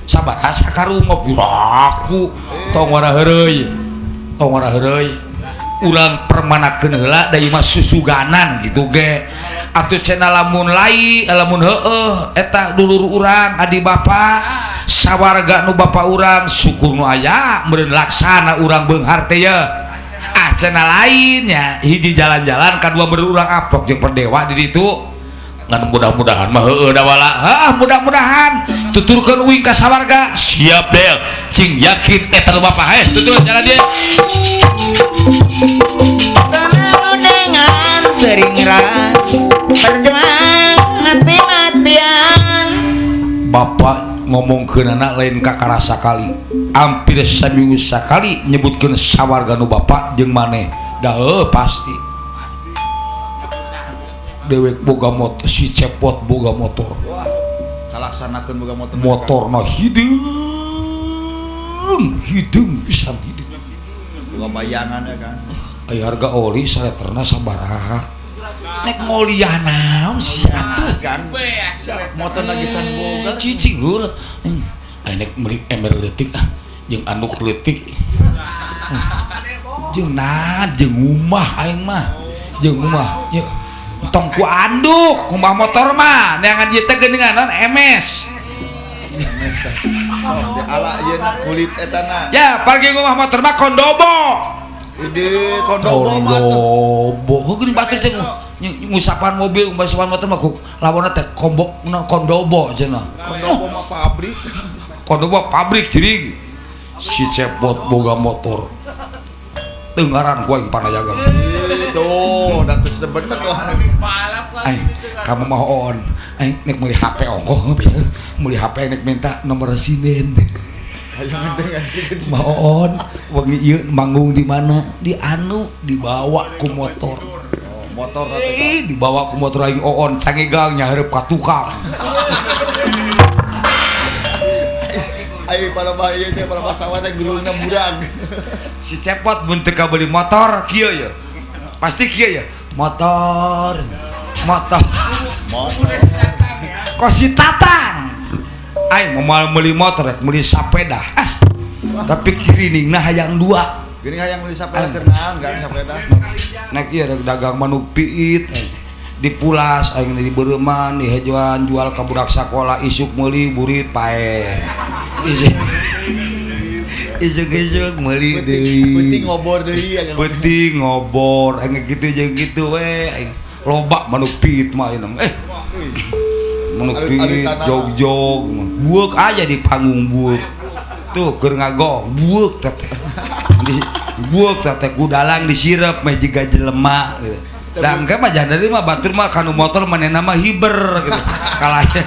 Sabaraha sakarung mah piraku tong wara heureuy. Tong wara heureuy. Urang permanakeun heula da ieu mah susuganan gitu ge. Atuh cenah lamun lai lamun heueuh eta dulur urang adi bapa sawarga nu bapa urang syukur nu aya meureun laksana urang beunghar teh ye. Ah cenah lainnya hiji jalan-jalan kadua meureun urang apok jeung perdewa di ditu ngan mudah-mudahan mah heueuh da wala. Heuh mudah-mudahan tuturkeun uing ka sawarga siap del cing yakin eta nu bapa heh tutur jalan dieu. Dengan sering berjuang mati-matian. Bapak ngomongkeun anak lain kakara sakali hampir saminggu sakali nyebutkeun sawarga nu bapak jeung maneh dah pasti dewek boga motor si Cepot boga motor. Wah, kalaksanakeun boga motor. Motorna hideung hideung pisan hideung. Boga bayangan ya kan. Aya harga oli saleterna sabaraha. Nek ngoliah naon sih atuh kan. Motor lagi can boga cicing heula. Aya nek meuli ember leutik ah jeung anduk leutik. Jeung nah jeung umah aing mah. Jeung umah ye tong ku anduk kumaha motor mah neangan ieu teh geuningan naon MS. MS teh. Oh, di ala ieu kulit eta na. Ya, pargi ngomah motor mah kondobo. Ide kondobo mah kondobo. Heuh geuning batur teh ngusapan mobil, ngusapan motor mah lawanna teh kombok kondobo cenah. Kondobo mah pabrik. Kondobo pabrik jadi si Cepot boga motor. Tengaran ku aing panayagan. Tuh, da geus bener tuh. Aing kamu mah on. Aing nek meuli HP ongkoh, meuli HP nek minta nomor residen. Maon wengi ieu manggung di mana? Di anu dibawa ku motor. Oh, motor dibawa ku motor aing oon cangegang nyahareup ka tukang. Ayo para bahaya teh para pasawat teh gulungna murag. Si Cepot mun teu kabeli motor kieu ya. Pasti kieu ya. Motor. Motor. Kok si Tatang. Aing mau meuli motor rek meuli sepeda. Ah. Tapi kiriningna hayang dua. Geuning hayang meuli sepeda keur naon kan sepeda. Nek ieu rek dagang manuk piit. Dipulas aing di beureuman dihejoan jual ka budak sakola isuk meuli burit paeh. Isuk-isuk meuli deui. Penting ngobor deui aing. Penting ngobor aing kitu jeung kitu we aing. Loba manuk piit mah ayeuna. Manuk piit jog-jog bueuk aja di panggung bueuk. Tuh keur ngagong bueuk teh. Bueuk teh ku dalang disirep meh jiga jelema gitu. Da engke mah jandari mah batur mah kanu motor manehna mah hiber gitu. Kalaya.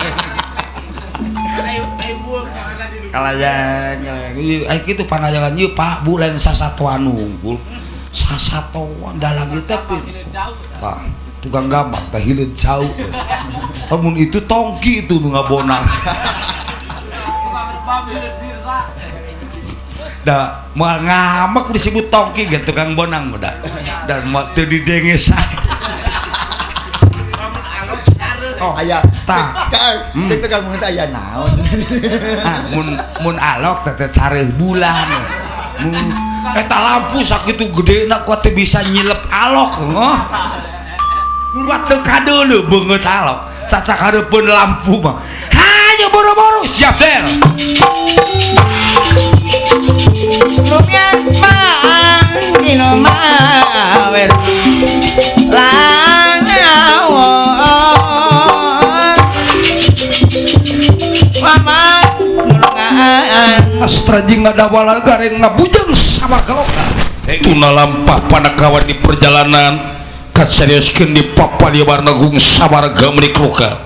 Kalayan, kalayan. Ai kitu panajangan ieu Pak Bu lain sasatoan unggul. Sasatoan dalang ieu teh tah tukang gampang teh hileud jauh. Lamun itu tongki itu nu ngabonang. Da moal ngamek disebut tongki ge tukang bonang mah da. Dan moal teu didenge sae. Oh, aya tah. Cek tukang mun teh aya naon. Ah, mun alok teh careuh bulan. Eta lampu sakitu gedena kuat teu bisa nyilep alok heuh. Kuat teu kadeuleu beungeut alok. Cacak hareupeun lampu mah. Hayo boro-boro siap del. Lumian pang mawer lan awon paman nulungan astra jeung ngadawalan gareng ngabujeng sama keloka tuna lampah panakawan di perjalanan kaseriuskeun di papaliwarna gung sawarga menikluka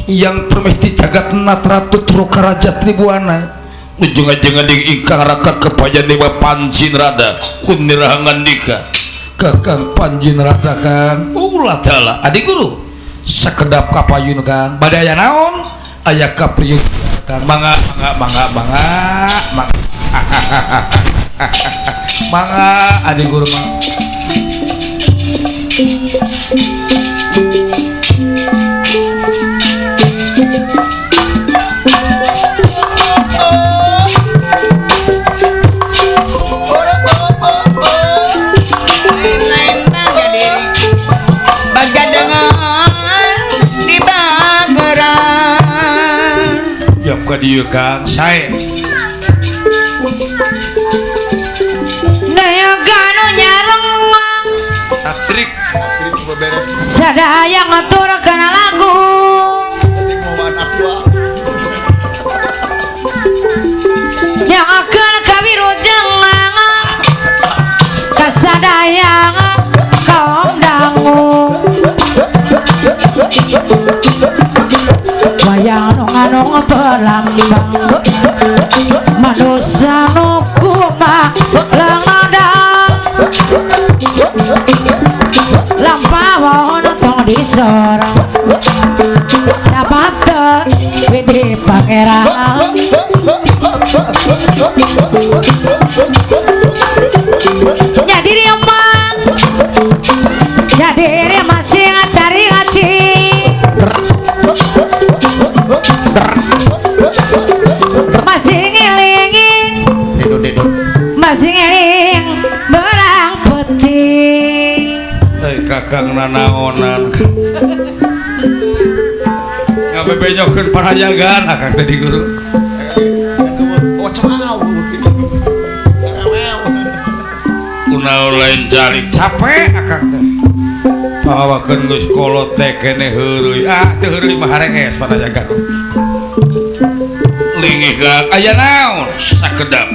yang permesti jagat natratu truka raja tribuana ujung-ajengan ding ingkang raka kepajan dewa Panjin Rada kunirahangan nika kakang Panjin Rada kang ulah dalah adik guru sekedap kapayun kang badai aya naon aya kapriyun kang mangga mangga mangga mangga mangga mangga adik guru mangga. Ka dieu Kang sae Nayaganu nyareng atrik atrik beberes sadaya ngaturkeun lagu penting mawaan aqua yang akan kawirujengan kasadaya kaum dangu wayang Anu berlambang manusia nu kuma lengadang lampawon tong disorang dapat widi pangeran. Jadi emang jadi masih ngacari ngaci masih ngelingin masih ngeling berang putih. Kakang nanaonan ngabebenyokeun parajagan akang tadi guru. Kunaon lain calik capek akang teh. Pangawakeun geus kolot teh keneh heureuy. Ah teu heureuy mah harees parajagan. Lingih kang aya naon sakedap.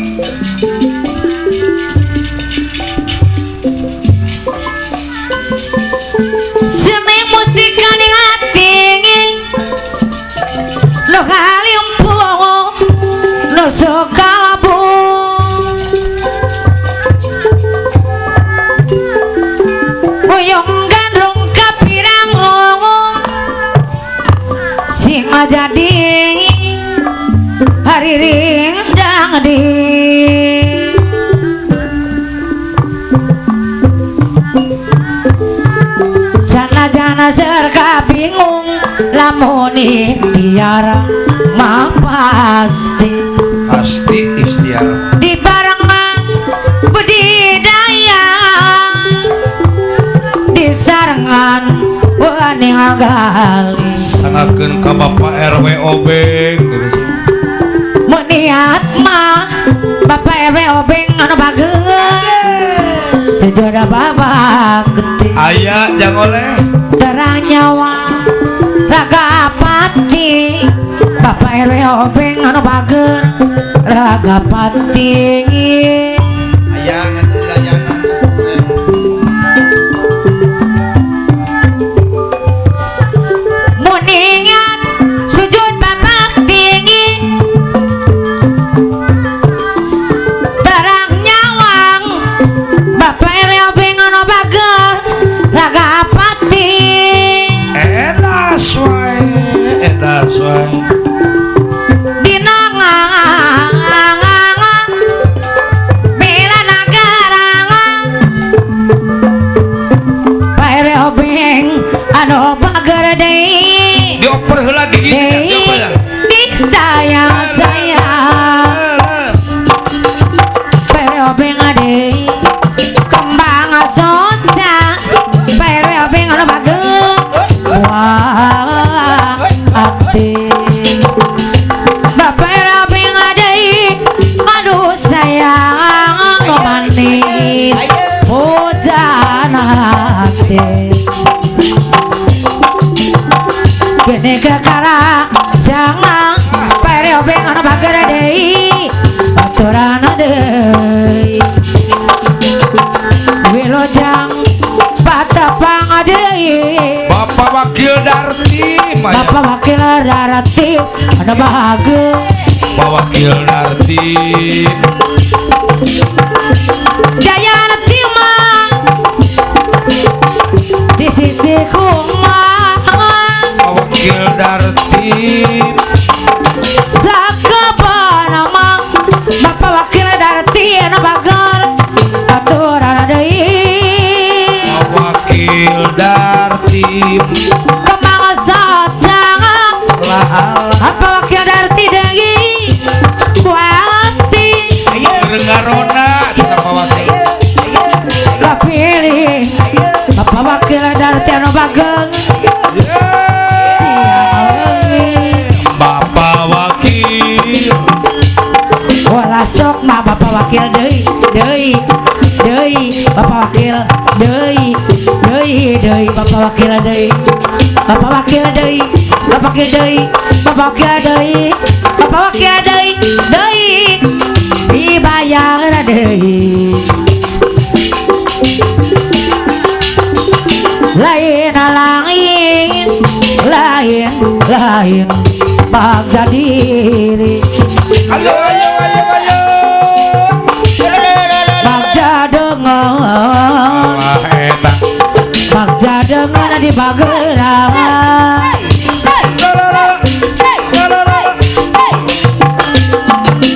Seni mustika ning ati nu kalimpung nu sakalabung boyong gandrung kapirang rungu sing jadi hariring dang di sanajana serka bingung lamun ikhtiar mah pasti pasti ikhtiar di barengan budidaya di sarengan wening gali sangakeun ka Bapak RW Obeng gitu. Meniat mah Bapak RW Obeng anu bageun sejoda babak getih aya jang oleh terang nyawa raga pati Bapak RW Obeng anu bager raga pati aya ngan layanan muningat sujud bapak tinggi terang nyawang Bapak RW Obeng anu bager raga pati edas wae edas wae dinangang bela nagara Pak RW Obeng anu bager deui dioper heula gigi dioper ya disayang sayang Pak RW Obeng deui kembang soca Pak RW Obeng anu bager wah ati Bapak RW Obeng deui aduh sayang nu manis hujan hati gini kekara jangan Pak RW Obeng anu bager deui baturan deui wilujeng patepang deui Bapak Wakil Darti Bapak Wakil Darti anu bahagia Bapak Wakil Darti Jaya Timah di sisi kumah Bapak Wakil Darti sakabana mah Bapak Wakil Darti anu bager aturan deui Bapak Wakil Darti kemang socang Bapak Wakil Darti deui buati Rengarona cenah Bapak Wakil kapilih Bapak Wakil Darti anu bager Bapak Wakil wala sok mah Bapak Wakil deui deui deui Bapak Wakil deui deui deui Bapak Wakil deui Bapak Wakil deui Bapak Wakil deui Bapak Wakil deui Bapak Wakil deui deui dibayar deui lain lain lain lain Bagja diri. Ayo ayo ayo ayo. Bagja dengar. Bagja dengar di Bagerang.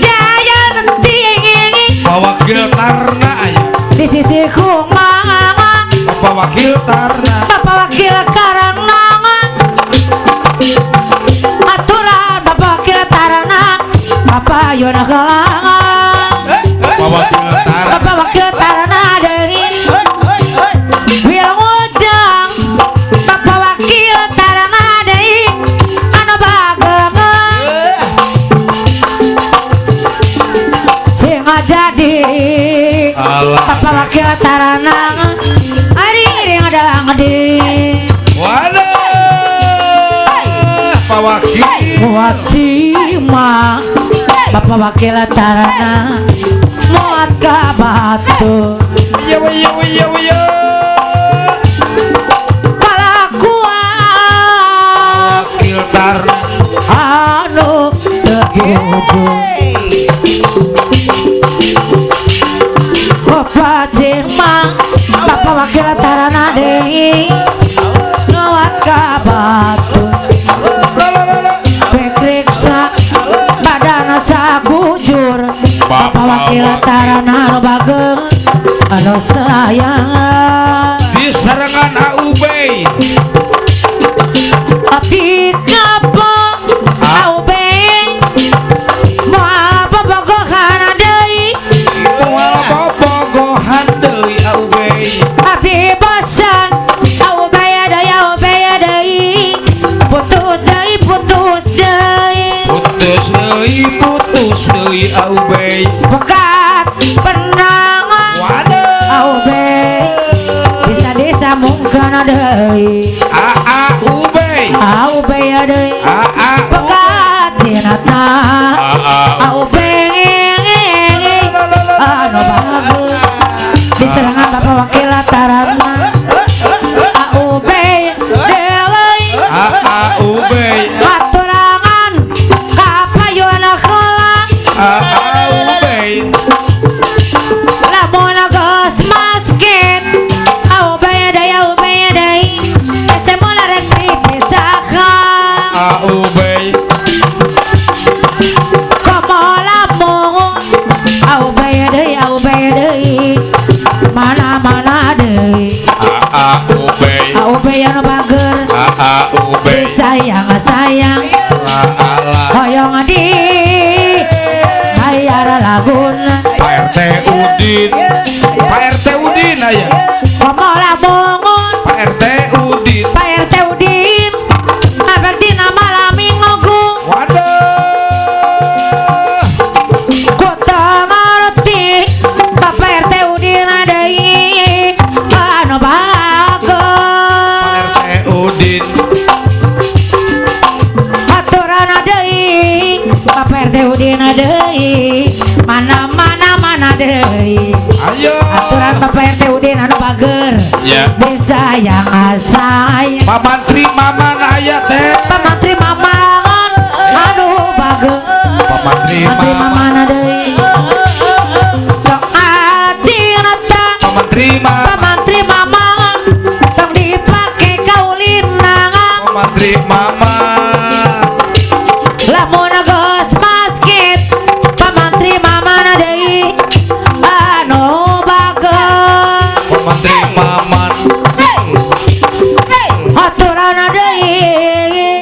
Jaya tinggi. Pak Wakil Tarna aya. Di sisi kumang. Bapak Wakil Tarna. Bapak Wakil Karangan. Aturan Bapak Wakil Tarna. Bapak Yona Kalangan. Bapak Wakil Tarna. Bapak Wakil Tarna dari Wilmujang. Bapak Wakil Tarna dari anu bagengan. Sing jadi Bapak Wakil Tarna ari ring di. Waduh. Pak Wakil. Watima Bapak Wakil Tarna muat ka batu. Yo yo yo yo. Kalakuan Wakil Tarna anu teu. Bapak Fatima Bapak Wakil Tarna deui nuat ka batu. Pekriksa badana sakujur. Bapak Wakil Tarna anu bageng anu sayang. Di serangan AUB. Abdi kapo AUB moal bobogohan deui. Moal bobogohan deui AUB. Abdi bosan AUB deui AUB deui. Putus deui putus deui. Putus deui putus deui AUB. Pegat penangan Waduh. AUB bisa disambungkeun deui. AAUB. AUB deui. AAUB. Pegat tina ta AUB anu bagus. Diserangan Bapak Wakil Tarna AUB deui. AAUB. Aturangan kapayun heula. AAUB. Lamun geus maskin AUB deui AUB deui. Geus moal rek dipisahkan. AUB. Komo lamun AUB deui AUB deui. Mana-mana deui. AAUB. AUB anu bager. AAUB. Sayang sayang. Ala. Hoyong di bayar laguna. Pak RT Udin. Pak RT Udin aya. Komo lamun Pak RT Udin. Pak RT Udin abdi nama lami ngogu. Waduh. Ku teu ngarti Bapak RT Udin deui anu bager. Pak RT Udin. Aturan deui Bapak RT Udin deui. Mana mana mana deui. Ayo. Aturan Bapak RT Udin anu bager. Ya. Disayang sayang. Pak Mantri Maman aya teh. Pak Mantri Maman anu bager. Pak Mantri Mantri Maman. Maman deui. Sok atina ta. Pak Mantri Maman. Pak Mantri Maman tong dipake kaulina. Pak Mantri Maman. Lamun geus masket Pak Mantri Maman deui anu bager. Pak Mantri Maman. Aturan deui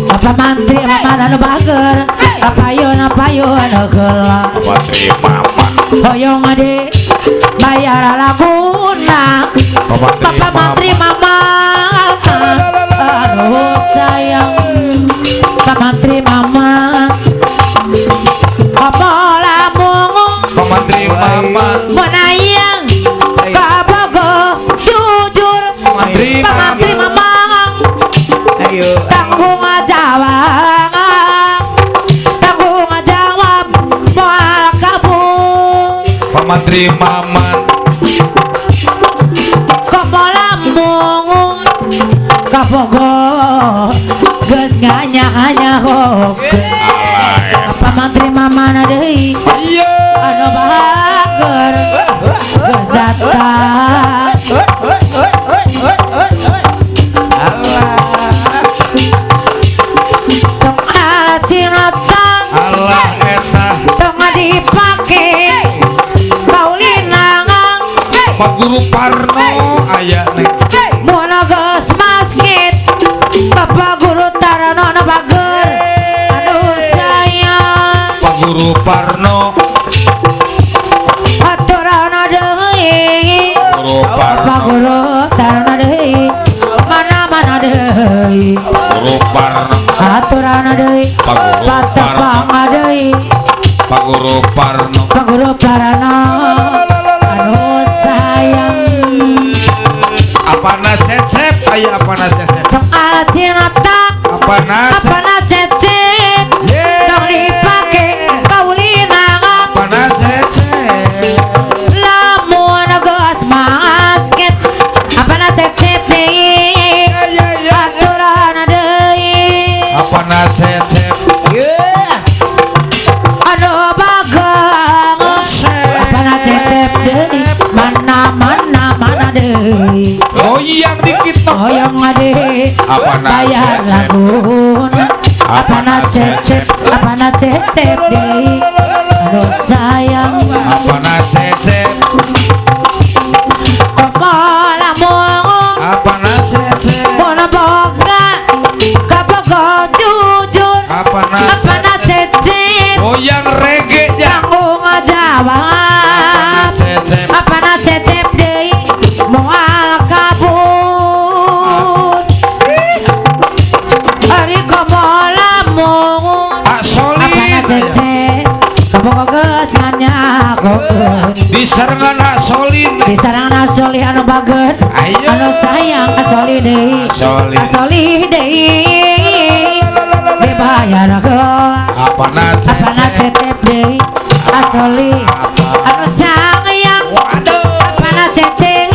Bapak Mantri Maman anu bager. Apayun apayun heula. Pak Mantri Maman. Hoyong di bayar laguna. Pak Bapak Mantri Maman anu sayang. Pak Mantri Maman komo lamun Pak Mantri Maman. menayang kabogo jujur. Pak Mantri Pak Mantri Maman. Maman Ayo. tanggung jawab. Tanggung jawab moal kabur. Pak Mantri Maman. Komo lamun kabogo geus nganyahan. nyahokeun Bapak Mantri mamana deui anu bager geus datang sok atinatang Allah eta tong dipake kaulinangang Pak Guru Parno aya mun geus masjid Bapak Guru Tarno anu bager anu sayang Pak Guru Parno aturana deui Guru Bapak Parno Guru Tarno deui mana-mana deui Guru Parno aturana deui Pak Guru patepang deui Pak Guru Parno Pak Guru Parno anu sayang apana cecep aya apana cecep sok alatinata apana apana cecep tong dipake kaulinangan apana cecep lamun geus masket apana cecep deui aturana deui apana cecep anu bagang apana cecep deui mana mana mana deui goyang dikit toh hoyong ade Apana bayar cecep. lagun apana cecep apana cecep deui anu sayang apana cecep komo lamun apana cecep mun boga kabogo jujur apana apana cecep goyang reggae ya tanggung jawab cecep apana cecep deui moal kabur ari komo lamun Pak apana Solin cecep kabogo geus nganyakokeun disarengan Pak Solin disarangan asoli anu bager Ayo. anu sayang asoli deui Asoli. asoli deui dibayar heula apana apana cecep cecep deui asoli anu sayang waduh apana cecep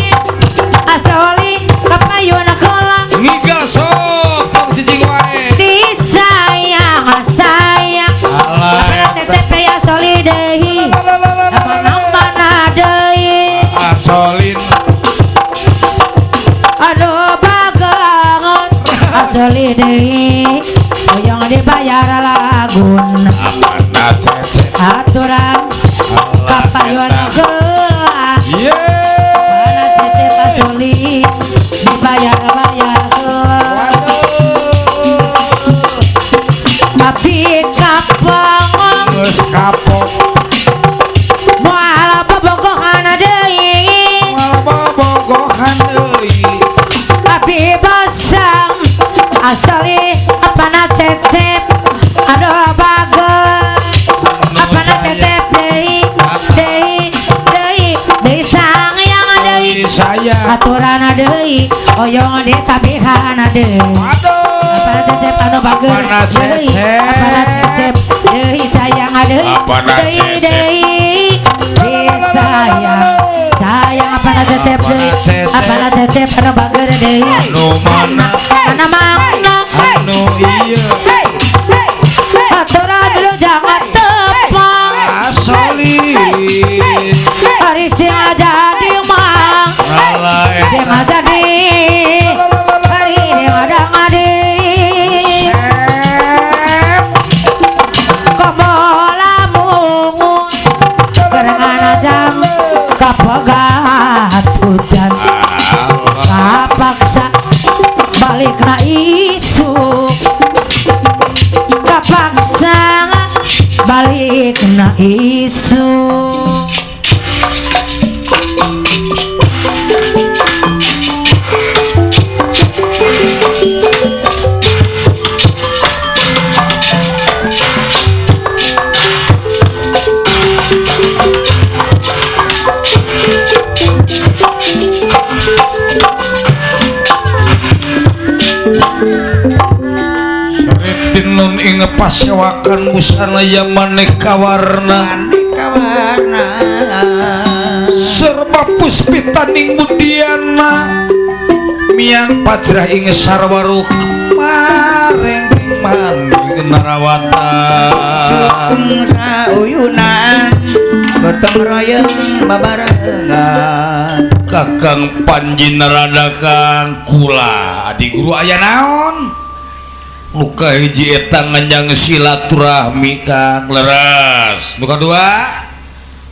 asoli kapayun heula ngigal sok tong cicing wae disayang sayang Alah, apana cecep deui asoli deui apana mana deui Solin aduh bagangan asli deui hoyong dibayar lagun apana cecep aturan kapayun heula ye apana cecep asli dibayar bayar heula tapi kapong geus kapok moal bobogohan deui moal bobogohan deui tapi bosang asli apana cecep aduh bager apana cecep deui deui deui deui sayang deui saya aturana deui hoyong ditabihan deui waduh apana cecep anu bager Apana deui cecep. apana cecep deui sayang deui Apana deui cecep. deui deui sayang sayang apana cecep Apana deui cecep. apana cecep anu bager deui anu mana mana mana anu ieu aturan dulu jangan tepang asoli hari sing jadi mang alah sing eta jadi hari ini ada ngadi komo lamun gerangan ajang kapegat hujan kapaksa balik na isu kapaksa balik na isu Sritinun ing pasewakan busana ya maneka warna Maneka warna serba puspitaning budiana miang pajrah ing sarwaru kemaring. maning narawata sauyunan gotong royong babarengan Kakang Panji Narada Kang kula adi guru aya naon nu kahiji eta nganjang silaturahmi Kang leres nu kadua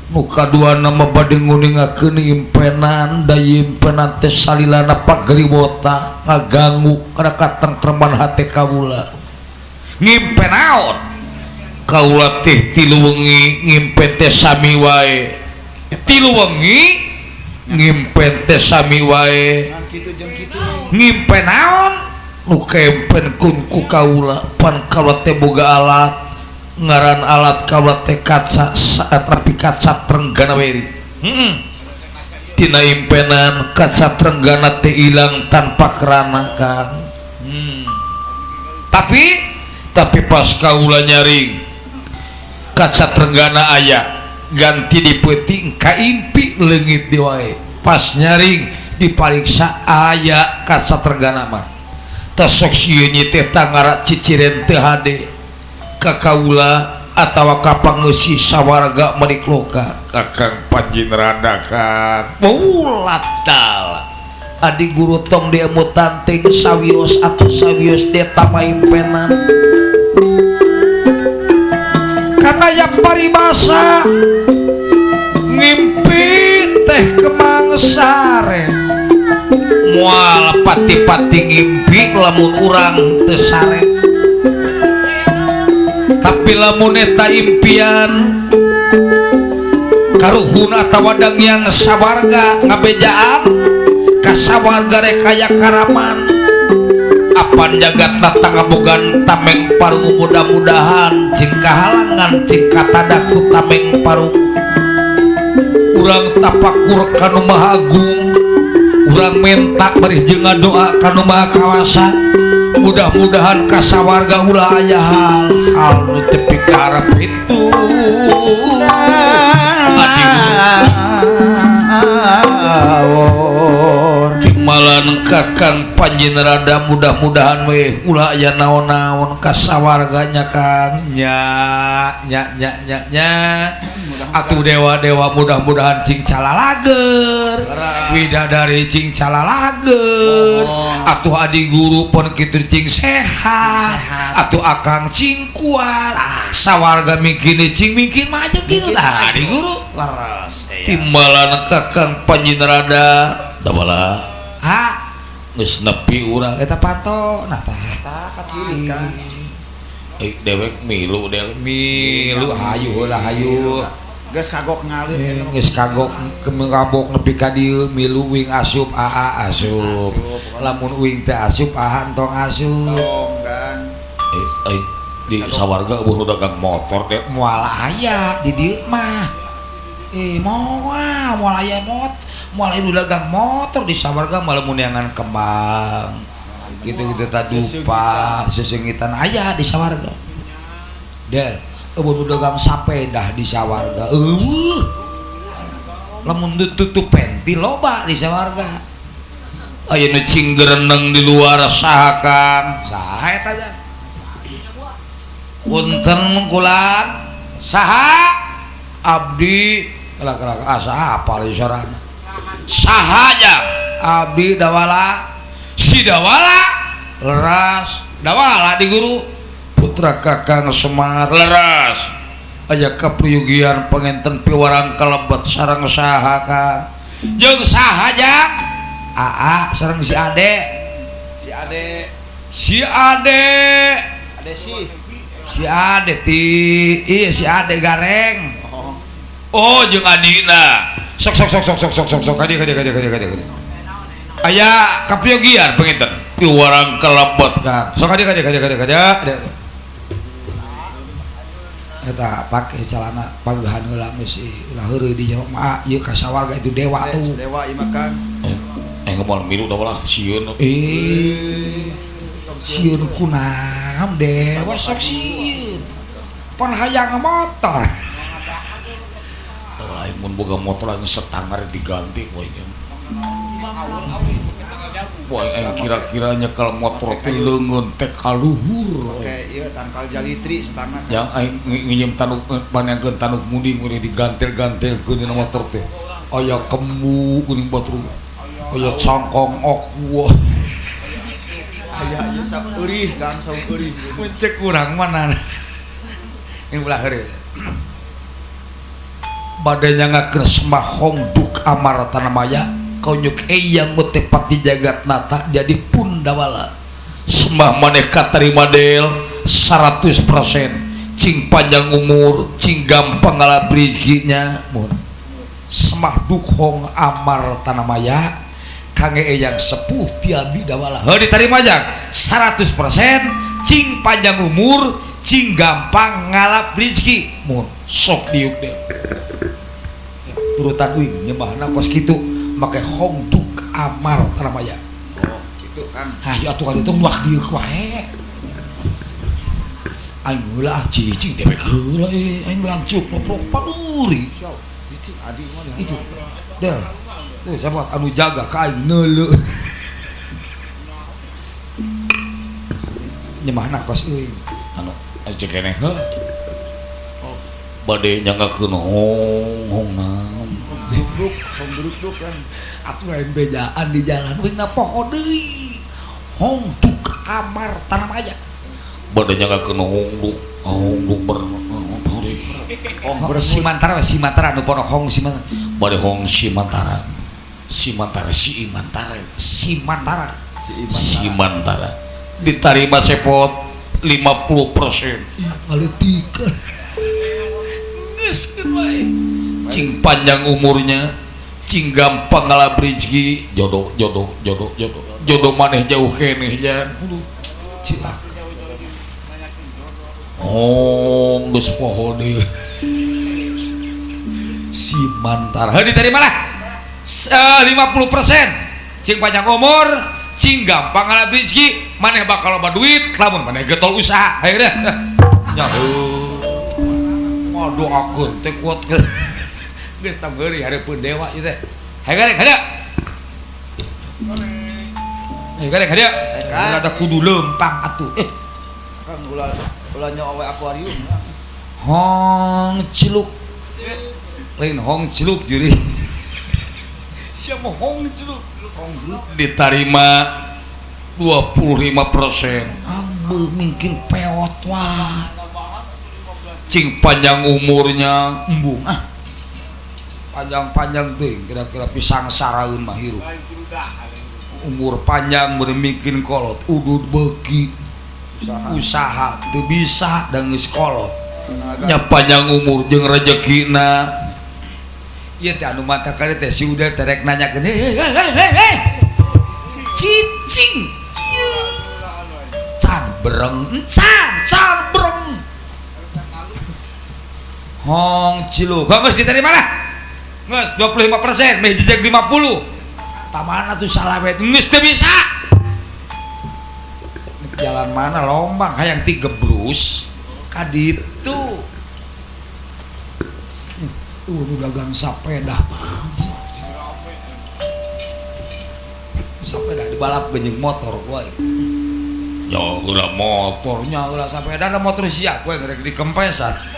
nu kadua nama bade nguningakeun impenan da impenan teh salilana pagriwota ngaganggu kana katentreman hate kawula ngimpen naon kaula teh tilu wengi ngimpen teh sami wae tilu wengi ngimpen teh sami wae ngimpen naon nu kempen kun ku kaula pan kaula teh boga alat ngaran alat kaula teh kaca tapi kaca trenggana weri tina impenan kaca trenggana teh ilang tanpa kerana Kang tapi pas kaula nyaring kaca trenggana aya ganti di peuting kaimpi leungit di wae pas nyaring dipariksa aya kaca trenggana mah tasok sieun teh tangara ciciren teu hade ka kaula atawa ka pangeusi sawarga menikloka Kakang Panji Narada Kang ulat dal adi guru tong diemutan ting sawios atau sawios detama impenan karena yang paribasa ngimpi teh kemang sare mual pati-pati ngimpi lamun urang teu sare tapi lamun eta impian karuhun atawa dangyang sawarga ngabejaan ka sawarga rek aya karaman apan jagat tangabogan tameng parung mudah-mudahan cing kahalangan cing katadaku tameng parung urang tapakur kanu Maha Agung urang minta bari jeung ngadoa kanu Maha Kawasa mudah-mudahan kasawarga ulah aya hal-hal nu teu pikarep itu Malan Kakang Panji Narada mudah-mudahan weh ulah aya naon-naon kasawarganya Kang nya nya nya nya nya atuh dewa-dewa mudah-mudahan cing calalager widadari cing calalager atuh adi guru pon kitu cing sehat atuh akang cing kuat sawarga mingkini cing mingkin mah aja kitu tah adi guru leres timbalan Kakang Panji Narada dabala ha geus nepi urang eta pato nah tah tah kaciri Kang dewek milu dewek milu hayu heula hayu geus kagok ngalit geus kagok kemengabok nepi ka dieu milu wing asup aa asup lamun wing teh asup aha entong asup tong Kang di sawarga eueuh dagang motor deh moal aya di dieu mah moal moal aya mot mulai udah dagang motor di sawarga malah muniangan kembang gitu-gitu tadupa sesengitan ayah di sawarga del eueuh dagang sapedah di sawarga eueuh lamun ditutup penti loba di sawarga aya nu cing gereneng di luar saha Kang saha eta nya punten kulan saha abdi kelak-kelak ah saha apal sorana sahaja abdi dawala si dawala leras dawala di guru putra Kakang Semar leras aya kapriyugian pangenten piwarang kalebet sareng saha Kang jeung saha aa sareng si ade si ade si ade ade si si ade ti iya si ade gareng oh jeung adina sok sok sok sok sok sok sok sok kadi kadi kadi kadi kadi aya kapiyogian panginten piwarang kelebet Kang sok kadi kadi kadi kadi kadi eta pake celana pagahan heula geus ulah heureuy di jero mah ieu ka sawarga itu dewa tuh dewa ieu mah Kang moal milu da lah sieun sieun kunaon dewa sok sieun pon hayang motor lain mun boga motor lain setangar diganti we. Wah, aing kira-kira nyekel motor teh leungeun teh ka luhur. Oke, ieu tangkal jalitri setangna. Yang aing nginjem tanuk panengkeun tanuk munding meureun digantel-gantelkeun dina motor teh. Aya kembu kuning batur. Aya cangkong ok wah. Aya ieu sa eurih Kang, saung eurih. Mun cek urang mana. Yang ulah heureuy. Bade nyangakeun Semah Hongduk Amarta Maya konyuk eyang tepat di jagat nata jadi pundawala. Semah maneh katarima del 100% cing panjang umur cing gampang ngalap rezekinya. Semah Dukhong Amarta Maya kange eyang sepuh ti abdi dawala. Heuh ditarima jang 100% cing panjang umur cing gampang ngalap rezeki. Mun sok diuk deh. Turutan uing nyembahna kos kitu make Hongduk Amarta Maya. Oh, kitu Kang. Hayu atuh ka ditu nuak dieu wae. Aing heula cicing dewek heula aing lancuk loplok paduri. Cicing adi mah itu. Del. Tuh sahabat anu jaga ka aing neuleuh. Nyembahna kos euy. Anu cek keneh heuh. Bade nyanggakeun hong-hongna. Duk, hong duk kan. Atuh lain bejaan di jalan euy na poho deui. Hongduk Amarta Maya. Bade nyanggakeun hongduk, hongduk ber Hong Simantara, Simantara nu pono Hong Simantara. Bade Hong Simantara. Simantara Simantara, Simantara. Simantara. Ditarima sepot 50%. Ngaletik. Geus keun wae. Cing panjang umurnya, cing gampang ngalap rezeki, jodoh jodoh jodoh jodoh. Jodoh maneh jauh keneh jan. Cilaka. Oh, geus poho deui. Simantara. Heuh diterima lah. 50%. Cing panjang umur, cing gampang ngalap rezeki, maneh bakal loba duit, lamun maneh getol usaha. Hayu deh. Nya heuh. Doakeun teh kuat ke. Geus tong heureuy hareupeun dewa ieu teh. Hayu gareng hadieu. Hayu gareng hadieu. Ada kudu leumpang atuh. Kang ulah ulah nyawa akuarium. Hong ciluk. Lain hong ciluk juri. Siapa hong ciluk? Hong diterima 25%. Ambe mungkin peot wah. Cing panjang umurnya embung ah. Panjang-panjang teuing kira-kira pisang saraeun mah hirup. Umur panjang mungkin kolot udud beuki usaha teu bisa da geus kolot. Nya panjang umur jeung rejekina. Ieu teh anu mata kali teh si udah teh rek nanyakeun hei. Cicing. Can bereng, can, can bereng. Hong ciluk. Geus diterima lah. Geus 25% meh jejeg 50. Tamana tuh salawet geus teu bisa. Jalan mana lombang hayang tigebrus ka ditu. Nu dagang sapeda. Sapeda dibalap jeung motor wae. Nya heula motornya heula sapeda da motor sia kowe ngerek dikempesan.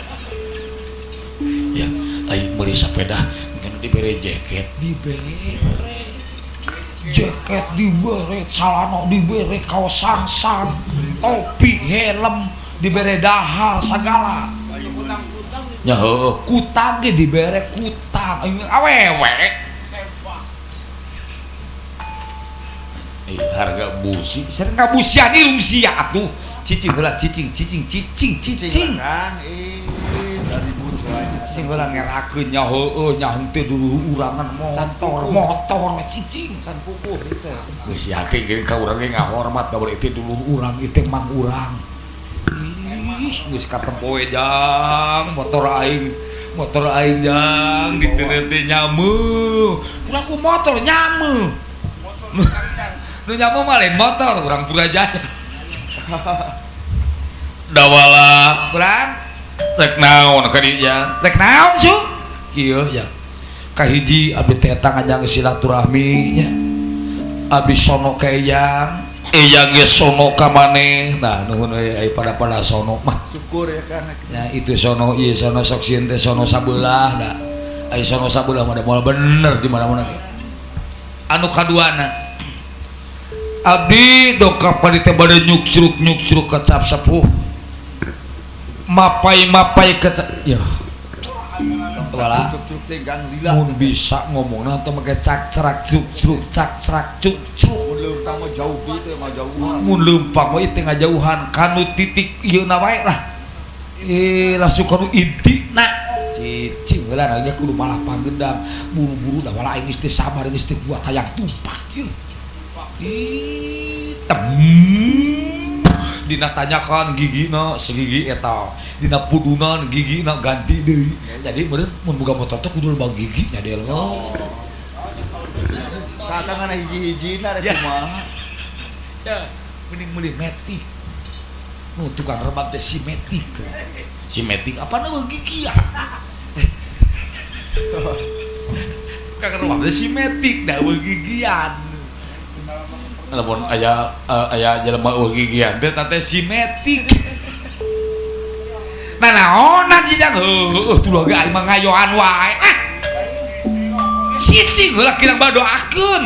Ya, aing meuli sepeda mungkin dibere jaket, dibere jaket, dibere celana, dibere kaos sangsang, topi, helm, dibere dahar segala. Nya heuh, kutang ge dibere kutang, aing awewe. Harga busi, sering ngabusian irung sia atuh. Cicing heula cicing cicing cicing cicing. Cicing heula ngerakeun nya heueuh nya henteu dulu urangan motor motor cicing can pupuh teh. Geus yakin ge ka urang ge ngahormat da ieu dulu urang ieu teh mang urang. Ih geus katempoe jang motor aing jang diteu teh nyameuh. Ulah ku motor nyameuh. Nu nyameuh mah lain motor urang Purajaya. Dawala kurang rek naon ka dieu ya rek naon su kieu ya kahiji abdi teh eta ngajang silaturahmi nya Abdi sono ka eyang, eyang ge sono ka maneh. Nah nuhun we ai pada-pada sono mah. Syukur ya Kang. Ya itu sono ieu sono sok sieun teh sono sabelah da. Ai sono sabelah mah da moal bener di mana-mana ge. Anu kaduana abdi dongkap ka dieu teh bade nyukcruk-nyukcruk ka cap sepuh. Mapai-mapai ka ya. Wala mun bisa ngomongna teh make cak cerak cuk cruk cak cerak cuk cruk. Mun leumpang mah jauh deui teh ngajauhan. Mun leumpang mah ieu teh ngajauhan kanu titik ieu na wae lah. Langsung kanu intina. Cicing heula na kudu malah panggedang buru-buru da wala aing geus teu sabar geus teu buat hayang tumpak ieu. Dina tanyakan gigina segigi eta dina pudunan gigina ganti deui. Jadi meureun mun boga motor teh kudu loba gigi nya del. Kakak ngana hiji-hijina rek kumaha. Ya, mending meuli metik. Nu tukang rebab teh si metik. Si metik apa na gigi ya? Tukang rebab teh si metik da gigian. Lamun aya aya jelema eueuh gigian teh teh si metik. Nah naonan jijang heueuh tuh ge aing mah ngayoan wae. Ah. Sising heula kirang badoakeun.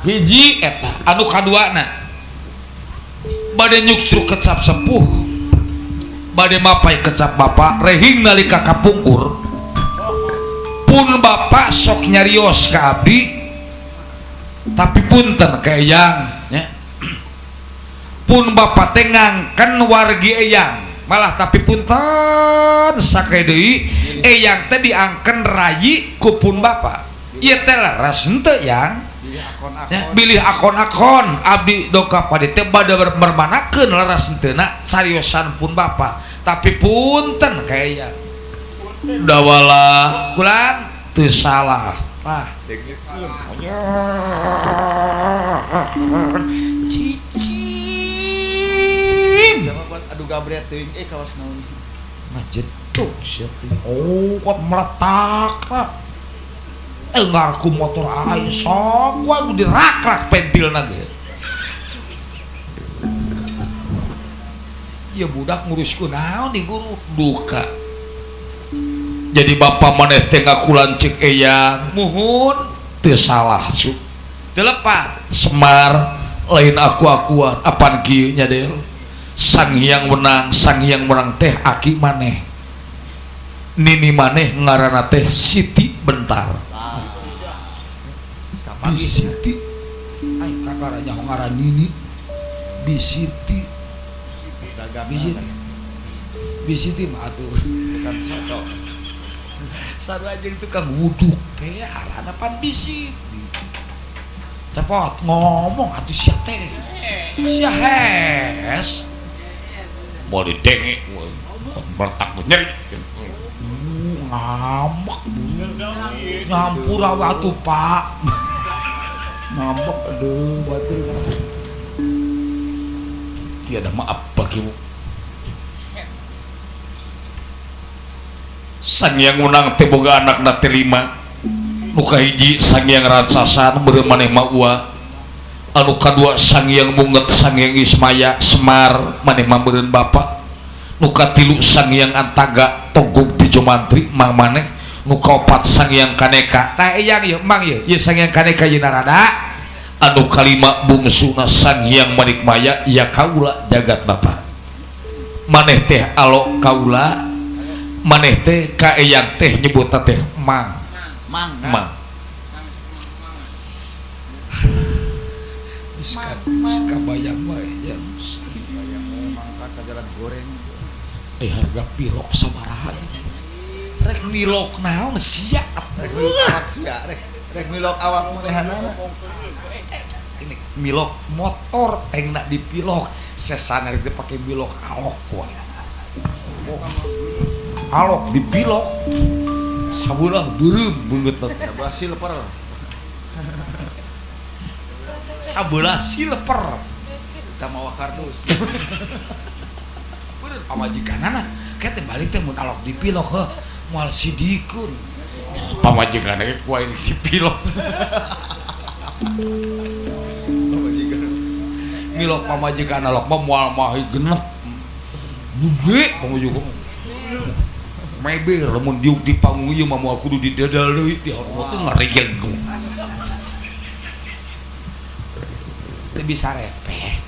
Hiji eta anu kaduana. Bade nyuksruk kecap sepuh. Bade mapai kecap bapak rehing nalika kapungkur. Pun bapak sok nyarios ka abdi tapi punten ka eyang nya. Pun bapak teh ngangken wargi eyang malah tapi punten sake deui eyang teh diangken rayi ku pun bapak ieu teh leres henteu yang bilih akon-akon abdi dongkap ka dieu teh bade mermanakeun leres henteu na cariosan pun bapak tapi punten ka eyang dawala kulan teu salah tah cicing siapa buat adu gabret teuing kawas naon ngajeduk sia teh oh kuat meletak ngarku motor aing sok wae dirak-rak pentilna ge ieu budak nguruskeun naon di guru duka. Jadi bapak maneh teh ngakulan cek eyang muhun teu salah su teu lepat Semar lain aku-akuan apan kieu nya del Sang Hyang Wenang Sang Hyang Wenang teh aki maneh nini maneh ngaranna teh Siti Bentar. Bi Siti aing kakara nyaho ngaran nini Bi Siti Bi Siti Bi Siti mah atuh tukang soto sarua jeung tukang wuduk teh arana pan Bisiti. Cepot ngomong atuh sia teh. Sia hes. Moal didenge bertak nyeri. Ngambek nyampur awe atuh Pak. Ngambek aduh batur. Tiada maaf bagimu. Sang Hyang Wenang teh boga anakna teh lima. Nu kahiji Sang Hyang Ransasan meureun maneh mah ua. Anu kadua Sang Hyang Munget Sang Hyang Ismaya Semar maneh mah meureun bapa. Nu katilu Sang Hyang Antaga Togog Bijomantri mang maneh. Nu kaopat Sang Hyang Kaneka. Tah eyang ieu mang ieu ieu Sang Hyang Kaneka ieu narada. Anu kalima bungsuna Sang Hyang Manikmaya ya kaula jagat bapa. Maneh teh alo kaula maneh teh ka eyang teh nyebutna teh mang mang mang geus kabayang wae nya mangkat ka jalan goreng harga pilok sabaraha rek milok naon sia rek milok awak sia rek milok awak manehanana ini milok motor tengna dipilok sesana rek dipake milok alok wae alok dipilok sabulah beureum beungeut sabelah silver sabelah silver kita mawa kardus beureum pamajikanana ke teh balik teh mun alok dipilok heuh moal sidikeun Pamajikan ge ku aing dipilok. Pamajikan. Milok pamajikan alok mah moal mahi genep. Gede pamajikan. Meber lamun diuk di panggung ieu mah moal kudu didadal deui di hormat teh ngarijeg. Teu bisa repeh.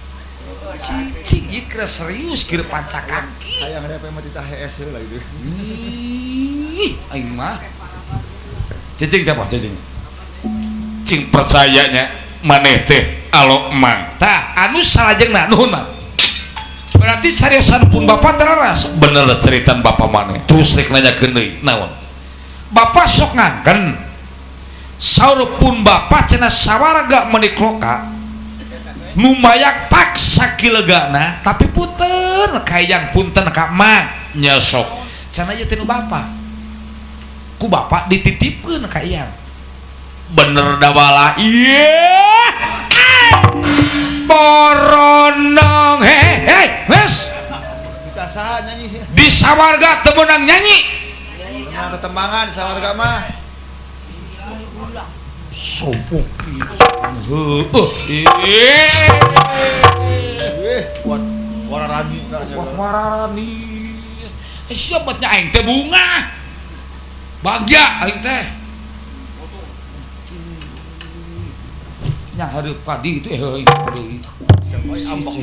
Cicing ieu keur serius keur panca kaki. Hayang repeh mah titah hees heula gitu. Ih, aing mah. Cicing siapa cicing? Cing percayanya maneh teh alok mang. Tah, anu salajengna nuhun mah. Berarti sariosan pun bapak teraras. Bener ceritan bapak maneh. Terus rek nanyakeun deui naon? Bapak sok ngangken. Saur pun bapak cenah sawarga menikloka. Nu mayak paksa kilegana tapi punten kayang punten ka mang nya sok. Cenah ieu teh nu bapak. Ku bapak dititipkeun ka iyang. Bener dawala. Ieu boronong hei wes. Kita saha nyanyi sih. Di sawarga teu meunang nyanyi. Meunang tetembangan di sawarga mah. Sopo heueuh eh wararani wararani siapa nya aing teh bunga bagja aing teh nya hareup ka ditu heueuh ambek.